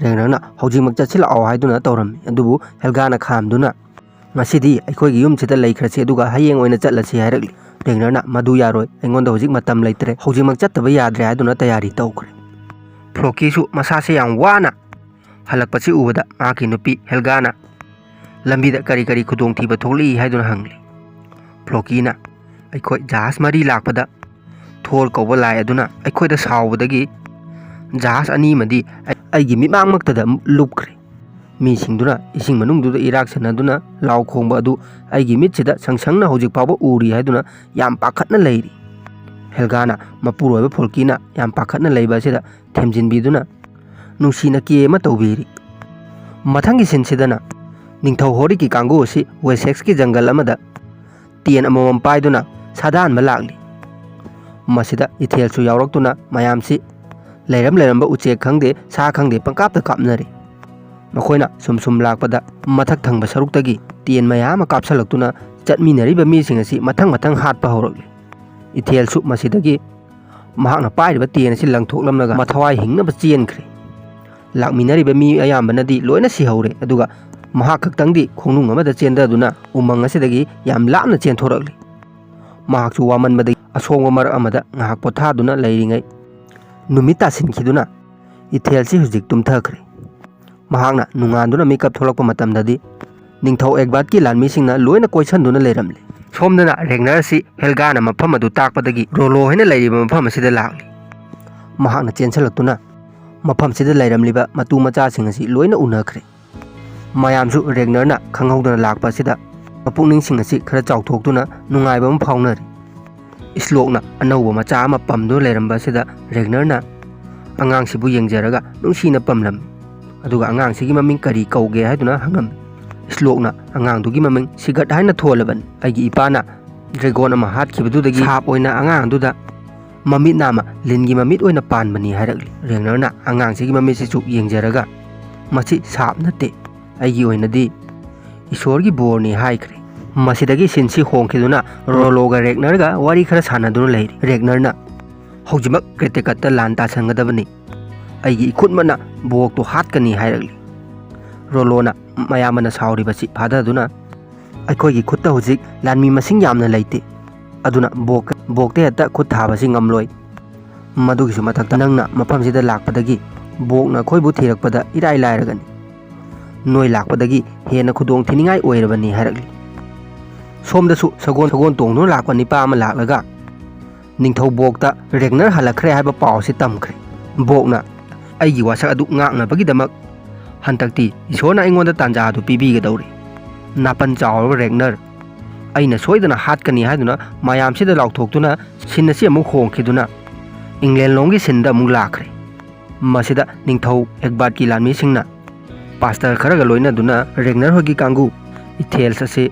ꯔꯦꯒꯅꯔꯅ, "ꯍꯧꯖꯤꯛꯃꯛ ꯆꯠꯁꯤꯜꯂꯛꯑꯣ" ꯍꯥꯏꯗꯨꯅ ꯇꯧꯔꯝꯃꯤ, ꯑꯗꯨꯕꯨ ꯍꯦꯜꯒꯥꯅ ꯈꯥꯝꯗꯨꯅ, "ꯉꯁꯤꯗꯤ ꯑꯩꯈꯣꯏꯒꯤ ꯌꯨꯝꯁꯤꯗ ꯂꯩꯈ꯭ꯔꯁꯤ, ꯑꯗꯨꯒ ꯍꯌꯦꯡ ꯑꯣꯏꯅ ꯆꯠꯂꯁꯤ" ꯍꯥꯏꯔꯛꯂꯤ꯫ ꯔꯦꯒꯅꯔꯅ, "ꯃꯗꯨ ꯌꯥꯔꯣꯏ, ꯑꯩꯉꯣꯟꯗ ꯍꯧꯖꯤꯛ ꯃꯇꯝ ꯂꯩꯇ꯭ꯔꯦ, ꯍꯧꯖꯤꯛꯃꯛ ꯆꯠꯇꯕ ꯌꯥꯗ꯭ꯔꯦ" ꯍꯥꯏꯗꯨꯅ ꯇꯌꯥꯔꯤ ꯇꯧꯈ꯭ꯔꯦ꯫ ꯐ꯭ꯂꯣꯀꯤꯁꯨ ꯃꯁꯥꯁꯦ ꯌꯥꯝ ꯋꯥꯅ ꯍꯜꯂꯛꯄꯁꯤ ꯎꯕꯗ ꯃꯍꯥꯛꯀꯤ ꯅꯨꯄꯤ ꯍꯦꯜꯒꯥꯅ ꯂꯝꯕꯤꯗ ꯀꯔꯤ ꯀꯔꯤ ꯈꯨꯗꯣꯡꯊꯤꯕ ꯊꯣꯛꯂꯛꯏ ꯍꯥꯏꯗꯨꯅ ꯍꯪꯂꯤ꯫ ꯐ꯭ꯂꯣꯀꯤꯅ, "ꯑꯩꯈꯣꯏ ꯖꯍꯥꯖ ꯃꯔꯤ ꯂꯥꯛꯄꯗ ꯊꯣꯔ ꯀꯧꯕ ꯂꯥꯏ ꯑꯗꯨꯅ ꯑꯩꯈꯣꯏꯗ ꯁꯥꯎꯕꯗꯒꯤ ꯖꯍꯥꯖ ꯑꯅꯤ ꯑꯃꯗꯤ ꯑꯩ-, ꯑꯩꯒꯤ ꯃꯤꯠꯃꯥꯡꯃꯛꯇꯗ ꯂꯨꯞꯈ꯭ꯔꯦ꯫ ꯃꯤꯁꯤꯡꯗꯨꯅ ꯏꯁꯤꯡ ꯃꯅꯨꯡꯗꯨꯗ ꯏꯔꯥꯛ ꯁꯟꯅꯗꯨꯅ ꯂꯥꯎ ꯈꯣꯡꯕ ꯑꯗꯨ ꯑꯩꯒꯤ ꯃꯤꯠꯁꯤꯗ ꯁꯪ ꯁꯪꯅ ꯍꯧꯖꯤꯛ ꯐꯥꯎꯕ ꯎꯔꯤ" ꯍꯥꯏꯗꯨꯅ ꯌꯥꯝ ꯄꯥꯈꯠꯅ ꯂꯩꯔꯤ꯫ ꯍꯦꯜꯒꯥꯅ ꯃꯄꯨꯔꯣꯏꯕ ꯐꯣꯜꯀꯤꯅ ꯌꯥꯝ ꯄꯥꯈꯠꯅ ꯂꯩꯕ ꯑꯁꯤꯗ ꯊꯦꯝꯖꯤꯟꯕꯤꯗꯨꯅ ꯅꯨꯡꯁꯤꯅ ꯀꯦ ꯑꯃ ꯇꯧꯕꯤꯔꯤ꯫ ꯃꯊꯪꯒꯤ ꯁꯤꯟꯁꯤꯗꯅ ꯅꯤꯡꯊꯧ ꯍꯣꯔꯤꯛꯀꯤ ꯀꯥꯡꯕꯨ ꯑꯁꯤ ꯋꯦꯁꯦꯛꯁꯀꯤ ꯖꯪꯒꯜ ꯑꯃꯗ ꯇꯦꯟ ꯑꯃꯃꯝ ꯄꯥꯏꯗꯨꯅ ꯁꯥꯗꯥꯟꯕ ꯂꯥꯛꯂꯤ꯫ ꯃꯁꯤꯗ ꯏꯊꯦꯜꯁꯨ ꯌꯥꯎꯔꯛꯇꯨꯅ ꯃꯌꯥꯝꯁꯤ ꯂꯩꯔꯝ ꯂꯩꯔꯝꯕ ꯎꯆꯦꯛ ꯈꯪꯗꯦ, ꯁꯥ ꯈꯪꯗꯦ, ꯄꯪꯀꯥꯞꯇ ꯀꯥꯞꯅꯔꯤ꯫ ꯃꯈꯣꯏꯅ ꯁꯨꯝ ꯁꯨꯝ ꯂꯥꯛꯄꯗ ꯃꯊꯛ ꯊꯪꯕ ꯁꯔꯨꯛꯇꯒꯤ ꯇꯦꯟ ꯃꯌꯥꯝ ꯑꯃ ꯀꯥꯞꯁꯤꯜꯂꯛꯇꯨꯅ ꯆꯠꯃꯤꯟꯅꯔꯤꯕ ꯃꯤꯁꯤꯡ ꯑꯁꯤ ꯃꯊꯪ ꯃꯊꯪ ꯍꯥꯠꯄ ꯍꯧꯔꯛꯂꯤ꯫ ꯏꯊꯦꯜꯁꯨ ꯃꯁꯤꯗꯒꯤ ꯃꯍꯥꯛꯅ ꯄꯥꯏꯔꯤꯕ ꯇꯦꯟ ꯑꯁꯤ ꯂꯪꯊꯣꯛꯂꯝꯂꯒ ꯃꯊꯋꯥꯏ ꯍꯤꯡꯅꯕ ꯆꯦꯟꯈ꯭ꯔꯦ꯫ ꯂꯥꯛꯃꯤꯟꯅꯔꯤꯕ ꯃꯤ ꯑꯌꯥꯝꯕꯅꯗꯤ ꯂꯣꯏꯅ ꯁꯤꯍꯧꯔꯦ, ꯑꯗꯨꯒ ꯃꯍꯥꯛ ꯈꯛꯇꯪꯗꯤ ꯈꯣꯡꯅꯨꯡ ꯑꯃꯗ ꯆꯦꯟꯊꯗꯨꯅ ꯎꯃꯪ ꯑꯁꯤꯗꯒꯤ ꯌꯥꯝ ꯂꯥꯞꯅ ꯆꯦꯟꯊꯣꯔꯛꯂꯤ꯫ ꯃꯍꯥꯛꯁꯨ ꯋꯥꯃꯟꯕꯗꯒꯤ ꯑꯁꯣꯡꯕ ꯃꯔꯛ ꯑꯃꯗ ꯉꯥꯏꯍꯥꯛ ꯄꯣꯊꯥꯗꯨꯅ ꯂꯩꯔꯤꯉꯩ, ꯅꯨꯃꯤꯠ ꯇꯥꯁꯤꯟꯈꯤꯗꯨꯅ ꯏꯊꯦꯜꯁꯤ ꯍꯧꯖꯤꯛ ꯇꯨꯝꯊꯈ꯭ꯔꯦ꯫ ꯃꯍꯥꯛꯅ ꯅꯣꯡꯉꯥꯟꯗꯨꯅ ꯃꯤꯀꯞ ꯊꯣꯛꯂꯛꯄ ꯃꯇꯝꯗꯗꯤ ꯅꯤꯡꯊꯧ ꯑꯦꯒꯕꯥꯔꯠꯀꯤ ꯂꯥꯟꯃꯤꯁꯤꯡꯅ ꯂꯣꯏꯅ ꯀꯣꯏꯁꯟꯗꯨꯅ ꯂꯩꯔꯝꯂꯦ꯫ ꯁꯣꯝꯗꯅ ꯔꯦꯒꯅꯔꯁꯤ ꯍꯦꯜꯒꯥꯅ ꯃꯐꯝ ꯑꯗꯨ ꯇꯥꯛꯄꯗꯒꯤ ꯔꯣꯂꯣ ꯍꯥꯏꯅ ꯂꯩꯔꯤꯕ ꯃꯐꯝ ꯑꯁꯤꯗ ꯂꯥꯛꯂꯤ꯫ ꯃꯍꯥꯛꯅ ꯆꯦꯟꯁꯤꯜꯂꯛꯇꯨꯅ ꯃꯐꯝꯁꯤꯗ ꯂꯩꯔꯝꯂꯤꯕ ꯃꯇꯨ ꯃꯆꯥꯁꯤꯡ ꯑꯁꯤ ꯂꯣꯏꯅ ꯎꯅꯈ꯭ꯔꯦ꯫ ꯃꯌꯥꯝꯁꯨ ꯔꯦꯒꯅꯔꯅ ꯈꯪꯍꯧꯗꯅ ꯂꯥꯛꯄ ꯑꯁꯤꯗ ꯃꯄꯨꯛꯅꯤꯡꯁꯤꯡ ꯑꯁꯤ ꯈꯔ ꯆꯥꯎꯊꯣꯛꯇꯨꯅ ꯅꯨꯡꯉꯥꯏꯕ ꯑꯃ ꯐꯥꯎꯅꯔꯤ꯫ ꯏꯁꯂꯣꯛꯅ ꯑꯅꯧꯕ ꯃꯆꯥ ꯑꯃ ꯄꯝꯗꯨꯅ ꯂꯩꯔꯝꯕ ꯑꯁꯤꯗ ꯔꯦꯒꯅꯔꯅ ꯑꯉꯥꯡꯁꯤꯕꯨ ꯌꯦꯡꯖꯔꯒ ꯅꯨꯡꯁꯤꯅ ꯄꯝꯂꯝꯃꯤ꯫ ꯑꯗꯨꯒ ꯑꯉꯥꯡꯁꯤꯒꯤ ꯃꯃꯤꯡ ꯀꯔꯤ ꯀꯧꯒꯦ ꯍꯥꯏꯗꯨꯅ ꯍꯪꯉꯝꯃꯤ꯫ ꯏꯁꯂꯣꯛꯅ ꯑꯉꯥꯡꯗꯨꯒꯤ ꯃꯃꯤꯡ ꯁꯤꯒꯠ ꯍꯥꯏꯅ ꯊꯣꯜꯂꯕꯅꯤ꯫ "ꯑꯩꯒꯤ ꯏꯄꯥꯅ ꯗ꯭ꯔꯦꯒꯣꯟ ꯑꯃ ꯍꯥꯠꯈꯤꯕꯗꯨꯗꯒꯤ ꯁꯥꯞ ꯑꯣꯏꯅ ꯑꯉꯥꯡꯗꯨꯗ ꯃꯃꯤꯠ ꯅꯥꯝꯃ ꯂꯤꯟꯒꯤ ꯃꯃꯤꯠ ꯑꯣꯏꯅ ꯄꯥꯟꯕꯅꯤ" ꯍꯥꯏꯔꯛꯂꯤ꯫ ꯔꯦꯒꯅꯔꯅ ꯑꯉꯥꯡꯁꯤꯒꯤ ꯃꯃꯤꯠꯁꯤꯁꯨ ꯌꯦꯡꯖꯔꯒ, "ꯃꯁꯤ ꯁꯥꯞ ꯅꯠꯇꯦ, ꯑꯩꯒꯤ ꯑꯣꯏꯅꯗꯤ ꯏꯁꯣꯔꯒꯤ ꯕꯣꯔꯅꯤ" ꯍꯥꯏꯈ꯭ꯔꯦ꯫ ꯃꯁꯤꯗꯒꯤ ꯁꯤꯟꯁꯤ ꯍꯣꯡꯈꯤꯗꯨꯅ ꯔꯣꯂꯣꯒ ꯔꯦꯒꯅꯔꯒ ꯋꯥꯔꯤ ꯈꯔ ꯁꯥꯟꯅꯗꯨꯅ ꯂꯩꯔꯤ꯫ ꯔꯦꯒꯅꯔꯅ, "ꯍꯧꯖꯤꯛꯃꯛ ꯀ꯭ꯔꯦꯇꯦꯀꯠꯇ ꯂꯥꯟ ꯇꯥꯁꯟꯒꯗꯕꯅꯤ, ꯑꯩꯒꯤ ꯏꯈꯨꯠꯃꯛꯅ ꯕꯣꯛꯇꯨ ꯍꯥꯠꯀꯅꯤ" ꯍꯥꯏꯔꯛꯂꯤ꯫ ꯔꯣꯂꯣꯅ ꯃꯌꯥꯝꯕꯅ ꯁꯥꯎꯔꯤꯕꯁꯤ ꯐꯥꯊꯗꯨꯅ, "ꯑꯩꯈꯣꯏꯒꯤ ꯈꯨꯠꯇ ꯍꯧꯖꯤꯛ ꯂꯥꯟꯃꯤ ꯃꯁꯤꯡ ꯌꯥꯝꯅ ꯂꯩꯇꯦ, ꯑꯗꯨꯅ ꯕꯣꯛ-, ꯕꯣꯛꯇ ꯍꯦꯛꯇ ꯈꯨꯠ ꯊꯥꯕꯁꯤ ꯉꯝꯂꯣꯏ꯫ ꯃꯗꯨꯒꯤꯁꯨ ꯃꯊꯛꯇ ꯅꯪꯅ ꯃꯐꯝꯁꯤꯗ ꯂꯥꯛꯄꯗꯒꯤ ꯕꯣꯛꯅ ꯑꯩꯈꯣꯏꯕꯨ ꯊꯤꯔꯛꯄꯗ ꯏꯔꯥꯏ ꯂꯥꯏꯔꯒꯅꯤ꯫ ꯅꯣꯏ ꯂꯥꯛꯄꯗꯒꯤ ꯍꯦꯟꯅ ꯈꯨꯗꯣꯡ ꯊꯤꯅꯤꯡꯉꯥꯏ ꯑꯣꯏꯔꯕꯅꯤ" ꯍꯥꯏꯔꯛꯂꯤ꯫ ꯁꯣꯝꯗꯁꯨ ꯁꯒꯣꯜ, ꯁꯒꯣꯜ ꯇꯣꯡꯗꯨꯅ ꯂꯥꯛꯄ ꯅꯤꯄꯥ ꯑꯃ ꯂꯥꯛꯂꯒ, "ꯅꯤꯡꯊꯧ ꯕꯣꯛꯇ ꯔꯦꯒꯅꯔ ꯍꯜꯂꯛꯈ꯭ꯔꯦ" ꯍꯥꯏꯕ ꯄꯥꯎ ꯑꯁꯤ ꯇꯝꯈ꯭ꯔꯦ꯫ ꯕꯣꯛꯅ, "ꯑꯩꯒꯤ ꯋꯥꯁꯛ ꯑꯗꯨ ꯉꯥꯛꯅꯕꯒꯤꯗꯃꯛ ꯍꯟꯗꯛꯇꯤ ꯏꯁꯣꯔꯅ ꯑꯩꯉꯣꯟꯗ ꯇꯥꯟꯖꯥ ꯑꯗꯨ ꯄꯤꯕꯤꯒꯗꯧꯔꯤ"꯫ ꯅꯥꯄꯟ ꯆꯥꯎꯔꯕ ꯔꯦꯒꯅꯔ, "ꯑꯩꯅ ꯁꯣꯏꯗꯅ ꯍꯥꯠꯀꯅꯤ" ꯍꯥꯏꯗꯨꯅ ꯃꯌꯥꯝꯁꯤꯗ ꯂꯥꯎꯊꯣꯛꯇꯨꯅ ꯁꯤꯟ ꯑꯁꯤ ꯑꯃꯨꯛ ꯍꯣꯡꯈꯤꯗꯨꯅ ꯏꯪꯂꯦꯟ ꯂꯣꯝꯒꯤ ꯁꯤꯟꯗ ꯑꯃꯨꯛ ꯂꯥꯛꯈ꯭ꯔꯦ꯫ ꯃꯁꯤꯗ ꯅꯤꯡꯊꯧ ꯑꯦꯒꯕꯥꯔꯠꯀꯤ ꯂꯥꯟꯃꯤꯁꯤꯡꯅ ꯄꯥꯁꯇꯔ ꯈꯔꯒ ꯂꯣꯏꯅꯗꯨꯅ ꯔꯦꯒꯅꯔ ꯍꯣꯏꯒꯤ ꯀꯥꯡꯕꯨ ꯏꯊꯦꯜꯁ ꯑꯁꯤ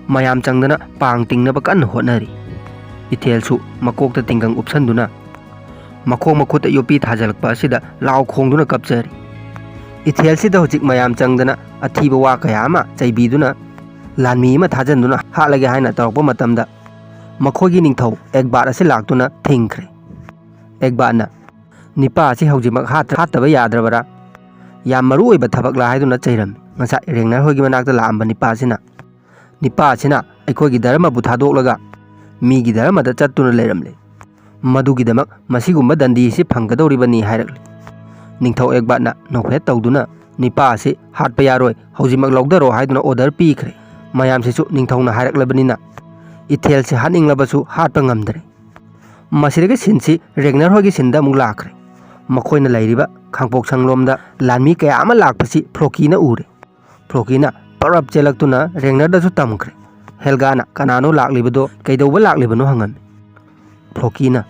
ꯃꯌꯥꯝ ꯆꯪꯗꯅ ꯄꯥꯡ ꯇꯤꯡꯅꯕ ꯀꯟꯅ ꯍꯣꯠꯅꯔꯤ꯫ ꯏꯊꯦꯜꯁꯨ ꯃꯀꯣꯛꯇ ꯇꯤꯡꯒꯪ ꯎꯞꯁꯟꯗꯨꯅ ꯃꯈꯣꯡ ꯃꯈꯨꯠꯇ ꯌꯣꯠꯄꯤ ꯊꯥꯖꯤꯜꯂꯛꯄ ꯑꯁꯤꯗ ꯂꯥꯎ ꯈꯣꯡꯗꯨꯅ ꯀꯞꯆꯔꯤ꯫ ꯏꯊꯦꯜꯁꯤꯗ ꯍꯧꯖꯤꯛ ꯃꯌꯥꯝ ꯆꯪꯗꯅ ꯑꯊꯤꯕ ꯋꯥ ꯀꯌꯥ ꯑꯃ ꯆꯩꯕꯤꯗꯨꯅ ꯂꯥꯟꯃꯤ ꯑꯃ ꯊꯥꯖꯤꯟꯗꯨꯅ ꯍꯥꯠꯂꯒꯦ ꯍꯥꯏꯅ ꯇꯧꯔꯛꯄ ꯃꯇꯝꯗ ꯃꯈꯣꯏꯒꯤ ꯅꯤꯡꯊꯧ ꯑꯦꯛꯕꯥꯠ ꯑꯁꯤ ꯂꯥꯛꯇꯨꯅ ꯊꯤꯡꯈ꯭ꯔꯦ꯫ ꯑꯦꯛꯕꯥꯠꯅ ꯅꯤꯄꯥ ꯑꯁꯤ ꯍꯧꯖꯤꯛꯃꯛ ꯍꯥꯠ-, ꯍꯥꯠꯇꯕ ꯌꯥꯗ꯭ꯔꯕꯔꯥ? ꯌꯥꯝ ꯃꯔꯨ ꯑꯣꯏꯕ ꯊꯕꯛꯂꯥ ꯍꯥꯏꯗꯨꯅ ꯆꯩꯔꯝꯃꯤ꯫ ꯉꯁꯥꯏ ꯔꯦꯒꯅꯔ ꯍꯣꯏꯒꯤ ꯃꯅꯥꯛꯇ ꯂꯥꯛꯑꯝꯕ ꯅꯤꯄꯥ ꯑꯁꯤꯅ, ꯅꯤꯄꯥ ꯑꯁꯤꯅ ꯑꯩꯈꯣꯏꯒꯤ ꯙꯔꯃꯕꯨ ꯊꯥꯗꯣꯛꯂꯒ ꯃꯤꯒꯤ ꯙꯔꯃꯗ ꯆꯠꯇꯨꯅ ꯂꯩꯔꯝꯂꯦ꯫ ꯃꯗꯨꯒꯤꯗꯃꯛ ꯃꯁꯤꯒꯨꯝꯕ ꯗꯟꯗꯤ ꯑꯁꯤ ꯐꯪꯒꯗꯧꯔꯤꯕꯅꯤ ꯍꯥꯏꯔꯛꯂꯤ꯫ ꯅꯤꯡꯊꯧ ꯑꯦꯛꯕꯥꯠꯅ ꯅꯣꯛꯐꯦꯠ ꯇꯧꯗꯨꯅ, ꯅꯤꯄꯥ ꯑꯁꯤ ꯍꯥꯠꯄ ꯌꯥꯔꯣꯏ, ꯍꯧꯖꯤꯛꯃꯛ ꯂꯧꯊꯔꯣ ꯍꯥꯏꯗꯨꯅ ꯑꯣꯔꯗꯔ ꯄꯤꯈ꯭ꯔꯦ꯫ ꯃꯌꯥꯝꯁꯤꯁꯨ ꯅꯤꯡꯊꯧꯅ ꯍꯥꯏꯔꯛꯂꯕꯅꯤꯅ ꯏꯊꯦꯜꯁꯤ ꯍꯥꯠꯅꯤꯡꯂꯕꯁꯨ ꯍꯥꯠꯄ ꯉꯝꯗ꯭ꯔꯦ꯫ ꯃꯁꯤꯗꯒꯤ ꯁꯤꯟꯁꯤ ꯔꯦꯒꯅꯔ ꯍꯣꯏꯒꯤ ꯁꯤꯟꯗ ꯑꯃꯨꯛ ꯂꯥꯛꯈ꯭ꯔꯦ꯫ ꯃꯈꯣꯏꯅ ꯂꯩꯔꯤꯕ ꯈꯥꯡꯄꯣꯛꯁꯪꯂꯣꯝꯗ ꯂꯥꯟꯃꯤ ꯀꯌꯥ ꯑꯃ ꯂꯥꯛꯄꯁꯤ ꯐ꯭ꯂꯣꯀꯤꯅ ꯎꯔꯦ꯫ ꯐ꯭ꯂꯣꯀꯤꯅ ꯄꯔꯞ ꯆꯦꯜꯂꯛꯇꯨꯅ ꯔꯦꯒꯅꯔꯗꯁꯨ ꯇꯝꯈ꯭ꯔꯦ꯫ ꯍꯦꯜꯒꯥꯅ ꯀꯅꯥꯅꯣ ꯂꯥꯛꯂꯤꯕꯗꯣ, ꯀꯩꯗꯧꯕ ꯂꯥꯛꯂꯤꯕꯅꯣ ꯍꯪꯉꯝꯃꯤ꯫ ꯐ꯭ꯂꯣꯀꯤꯅ,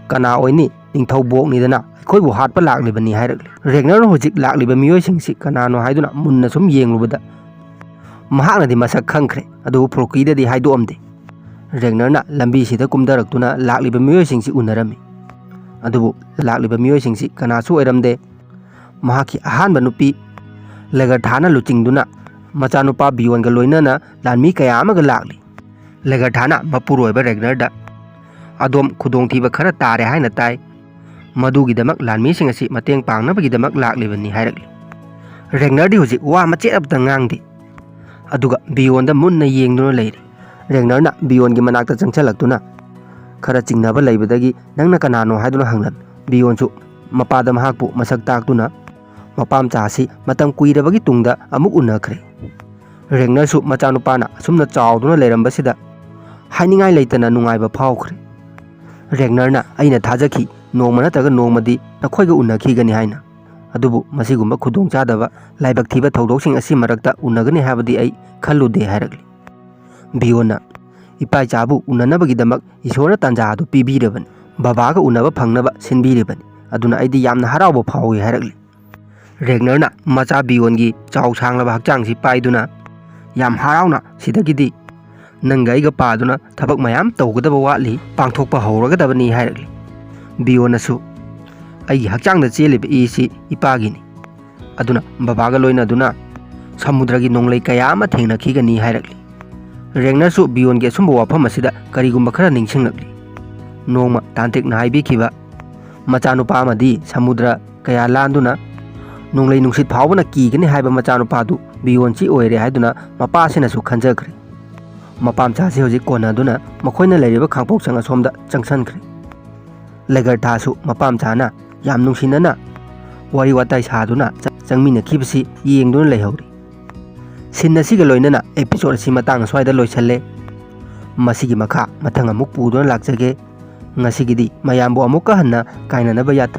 "ꯀꯅꯥ ꯑꯣꯏꯅꯤ? ꯅꯤꯡꯊꯧ ꯕꯣꯛꯅꯤꯗꯅ ꯑꯩꯈꯣꯏꯕꯨ ꯍꯥꯠꯄ ꯂꯥꯛꯂꯤꯕꯅꯤ" ꯍꯥꯏꯔꯛꯂꯤ꯫ ꯔꯦꯒꯅꯔꯅ ꯍꯧꯖꯤꯛ ꯂꯥꯛꯂꯤꯕ ꯃꯤꯑꯣꯏꯁꯤꯡꯁꯤ ꯀꯅꯥꯅꯣ ꯍꯥꯏꯗꯨꯅ ꯃꯨꯟꯅ ꯁꯨꯝ ꯌꯦꯡꯂꯨꯕꯗ ꯃꯍꯥꯛꯅꯗꯤ ꯃꯁꯛ ꯈꯪꯈ꯭ꯔꯦ, ꯑꯗꯨꯕꯨ ꯐ꯭ꯂꯣꯀꯤꯗꯗꯤ ꯍꯥꯏꯗꯣꯛꯑꯝꯗꯦ꯫ ꯔꯦꯒꯅꯔꯅ ꯂꯝꯕꯤꯁꯤꯗ ꯀꯨꯝꯊꯔꯛꯇꯨꯅ ꯂꯥꯛꯂꯤꯕ ꯃꯤꯑꯣꯏꯁꯤꯡꯁꯤ ꯎꯅꯔꯝꯃꯤ꯫ ꯑꯗꯨꯕꯨ ꯂꯥꯛꯂꯤꯕ ꯃꯤꯑꯣꯏꯁꯤꯡꯁꯤ ꯀꯅꯥꯁꯨ ꯑꯣꯏꯔꯝꯗꯦ꯫ ꯃꯍꯥꯛꯀꯤ ꯑꯍꯥꯟꯕ ꯅꯨꯄꯤ ꯂꯦꯒꯔꯊꯥꯅ ꯂꯨꯆꯤꯡꯗꯨꯅ ꯃꯆꯥꯅꯨꯄꯥ ꯕꯤꯌꯣꯟꯒ ꯂꯣꯏꯅꯅ ꯂꯥꯟꯃꯤ ꯀꯌꯥ ꯑꯃꯒ ꯂꯥꯛꯂꯤ꯫ ꯂꯦꯒꯔꯊꯥꯅ ꯃꯄꯨꯔꯣꯏꯕ ꯔꯦꯒꯅꯔꯗ, "ꯑꯗꯣꯝ ꯈꯨꯗꯣꯡꯊꯤꯕ ꯈꯔ ꯇꯥꯔꯦ ꯍꯥꯏꯅ ꯇꯥꯏ꯫ ꯃꯗꯨꯒꯤꯗꯃꯛ ꯂꯥꯟꯃꯤꯁꯤꯡ ꯑꯁꯤ ꯃꯇꯦꯡ ꯄꯥꯡꯅꯕꯒꯤꯗꯃꯛ ꯂꯥꯛꯂꯤꯕꯅꯤ" ꯍꯥꯏꯔꯛꯂꯤ꯫ ꯔꯦꯒꯅꯔꯗꯤ ꯍꯧꯖꯤꯛ ꯋꯥ ꯃꯆꯦꯠ ꯑꯃꯇ ꯉꯥꯡꯗꯦ꯫ ꯑꯗꯨꯒ ꯕꯤꯌꯣꯟꯗ ꯃꯨꯟꯅ ꯌꯦꯡꯗꯨꯅ ꯂꯩꯔꯤ꯫ ꯔꯦꯒꯅꯔꯅ ꯕꯤꯌꯣꯟꯒꯤ ꯃꯅꯥꯛꯇ ꯆꯪꯁꯤꯜꯂꯛꯇꯨꯅ ꯈꯔ ꯆꯤꯡꯅꯕ ꯂꯩꯕꯗꯒꯤ, "ꯅꯪꯅ ꯀꯅꯥꯅꯣ?" ꯍꯥꯏꯗꯨꯅ ꯍꯪꯂꯝꯃꯤ꯫ ꯕꯤꯌꯣꯟꯁꯨ ꯃꯄꯥꯗ ꯃꯍꯥꯛꯄꯨ ꯃꯁꯛ ꯇꯥꯛꯇꯨꯅ ꯃꯄꯥꯝꯆꯥ ꯑꯁꯤ ꯃꯇꯝ ꯀꯨꯏꯔꯕꯒꯤ ꯇꯨꯡꯗ ꯑꯃꯨꯛ ꯎꯅꯈ꯭ꯔꯦ꯫ ꯔꯦꯒꯅꯔꯁꯨ ꯃꯆꯥꯅꯨꯄꯥꯅ ꯑꯁꯨꯝꯅ ꯆꯥꯎꯗꯨꯅ ꯂꯩꯔꯝꯕꯁꯤꯗ ꯍꯥꯏꯅꯤꯡꯉꯥꯏ ꯂꯩꯇꯅ ꯅꯨꯡꯉꯥꯏꯕ ꯐꯥꯎꯈ꯭ꯔꯦ꯫ ꯔꯦꯒꯅꯔꯅ, "ꯑꯩꯅ ꯊꯥꯖꯈꯤ ꯅꯣꯡꯃ ꯅꯠꯇ꯭ꯔꯒ ꯅꯣꯡꯃꯗꯤ ꯅꯈꯣꯏꯒ ꯎꯅꯈꯤꯒꯅꯤ" ꯍꯥꯏꯅ꯫ ꯑꯗꯨꯕꯨ ꯃꯁꯤꯒꯨꯝꯕ ꯈꯨꯗꯣꯡꯆꯥꯗꯕ, ꯂꯥꯏꯕꯛ ꯊꯤꯕ ꯊꯧꯗꯣꯛꯁꯤꯡ ꯑꯁꯤ ꯃꯔꯛꯇ ꯎꯅꯒꯅꯤ ꯍꯥꯏꯕꯗꯤ ꯑꯩ ꯈꯜꯂꯨꯗꯦ ꯍꯥꯏꯔꯛꯂꯤ꯫ ꯕꯤꯌꯣꯟꯅ, "ꯏꯄꯥ ꯏꯆꯥꯕꯨ ꯎꯅꯅꯕꯒꯤꯗꯃꯛ ꯏꯁꯣꯔꯅ ꯇꯥꯟꯖꯥ ꯑꯗꯨ ꯄꯤꯕꯤꯔꯕꯅꯤ, ꯕꯕꯥꯒ ꯎꯅꯕ ꯐꯪꯅꯕ ꯁꯤꯟꯕꯤꯔꯤꯕꯅꯤ, ꯑꯗꯨꯅ ꯑꯩꯗꯤ ꯌꯥꯝꯅ ꯍꯔꯥꯎꯕ ꯐꯥꯎꯏ" ꯍꯥꯏꯔꯛꯂꯤ꯫ ꯔꯦꯒꯅꯔꯅ ꯃꯆꯥ ꯕꯤꯌꯣꯟꯒꯤ ꯆꯥꯎ ꯁꯥꯡꯂꯕ ꯍꯛꯆꯥꯡꯁꯤ ꯄꯥꯏꯗꯨꯅ ꯌꯥꯝ ꯍꯔꯥꯎꯅ ꯁꯤꯗꯒꯤꯗꯤ "ꯅꯪꯒ ꯑꯩꯒ ꯄꯥꯗꯨꯅ ꯊꯕꯛ ꯃꯌꯥꯝ ꯇꯧꯒꯗꯕ ꯋꯥꯠꯂꯤ, ꯄꯥꯡꯊꯣꯛꯄ ꯍꯧꯔꯒꯗꯕꯅꯤ" ꯍꯥꯏꯔꯛꯂꯤ꯫ ꯕꯤꯌꯣꯟꯅꯁꯨ, "ꯑꯩꯒꯤ ꯍꯛꯆꯥꯡꯗ ꯆꯦꯜꯂꯤꯕ ꯏꯁꯤ ꯏꯄꯥꯒꯤꯅꯤ, ꯑꯗꯨꯅ ꯕꯕꯥꯒ ꯂꯣꯏꯅꯗꯨꯅ ꯁꯃꯨꯗ꯭ꯔꯒꯤ ꯅꯣꯡꯂꯩ ꯀꯌꯥ ꯑꯃ ꯊꯦꯡꯅꯈꯤꯒꯅꯤ" ꯍꯥꯏꯔꯛꯂꯤ꯫ ꯔꯦꯡꯅꯔꯁꯨ ꯕꯤꯌꯣꯟꯒꯤ ꯑꯁꯨꯝꯕ ꯋꯥꯐꯝ ꯑꯁꯤꯗ ꯀꯔꯤꯒꯨꯝꯕ ꯈꯔ ꯅꯤꯡꯁꯤꯡꯂꯛꯂꯤ꯫ ꯅꯣꯡꯃ ꯇꯥꯟꯇ꯭ꯔꯤꯛꯅ ꯍꯥꯏꯕꯤꯈꯤꯕ ꯃꯆꯥꯅꯨꯄꯥ ꯑꯃꯗꯤ ꯁꯃꯨꯗ꯭ꯔ ꯀꯌꯥ ꯂꯥꯟꯗꯨꯅ ꯅꯣꯡꯂꯩ ꯅꯨꯡꯁꯤꯠ ꯐꯥꯎꯕꯅ ꯀꯤꯒꯅꯤ ꯍꯥꯏꯕ ꯃꯆꯥꯅꯨꯄꯥꯗꯨ ꯕꯤꯌꯣꯟꯁꯤ ꯑꯣꯏꯔꯦ ꯍꯥꯏꯗꯨꯅ ꯃꯄꯥꯁꯤꯅꯁꯨ ꯈꯟꯖꯈ꯭ꯔꯦ꯫ ꯃꯄꯥ ꯃꯆꯥꯁꯤ ꯍꯧꯖꯤꯛ ꯀꯣꯟꯅꯗꯨꯅ ꯃꯈꯣꯏꯅ ꯂꯩꯔꯤꯕ ꯈꯥꯡꯄꯣꯛꯁꯪ ꯑꯁꯣꯝꯗ ꯆꯪꯁꯤꯟꯈ꯭ꯔꯦ꯫ ꯂꯦꯒꯔꯊꯥꯁꯨ ꯃꯄꯥ ꯃꯆꯥꯅ ꯌꯥꯝ ꯅꯨꯡꯁꯤꯅꯅ ꯋꯥꯔꯤ ꯋꯥꯇꯥꯏ ꯁꯥꯗꯨꯅ ꯆ-, ꯆꯪꯃꯤꯟꯅꯈꯤꯕꯁꯤ ꯌꯦꯡꯗꯨꯅ ꯂꯩꯍꯧꯔꯤ꯫ ꯁꯤꯟ ꯑꯁꯤꯒ ꯂꯣꯏꯅꯅ episode ꯑꯁꯤ ꯃꯇꯥꯡ ꯑꯁ꯭ꯋꯥꯏꯗ ꯂꯣꯏꯁꯜꯂꯦ꯫ ꯃꯁꯤꯒꯤ ꯃꯈꯥ ꯃꯊꯪ ꯑꯃꯨꯛ ꯄꯨꯗꯨꯅ ꯂꯥꯛꯆꯒꯦ꯫ ꯉꯁꯤꯒꯤꯗꯤ ꯃꯌꯥꯝꯕꯨ ꯑꯃꯨꯛꯀ ꯍꯟꯅ ꯀꯥꯏꯅꯅꯕ ꯌꯥꯊꯪ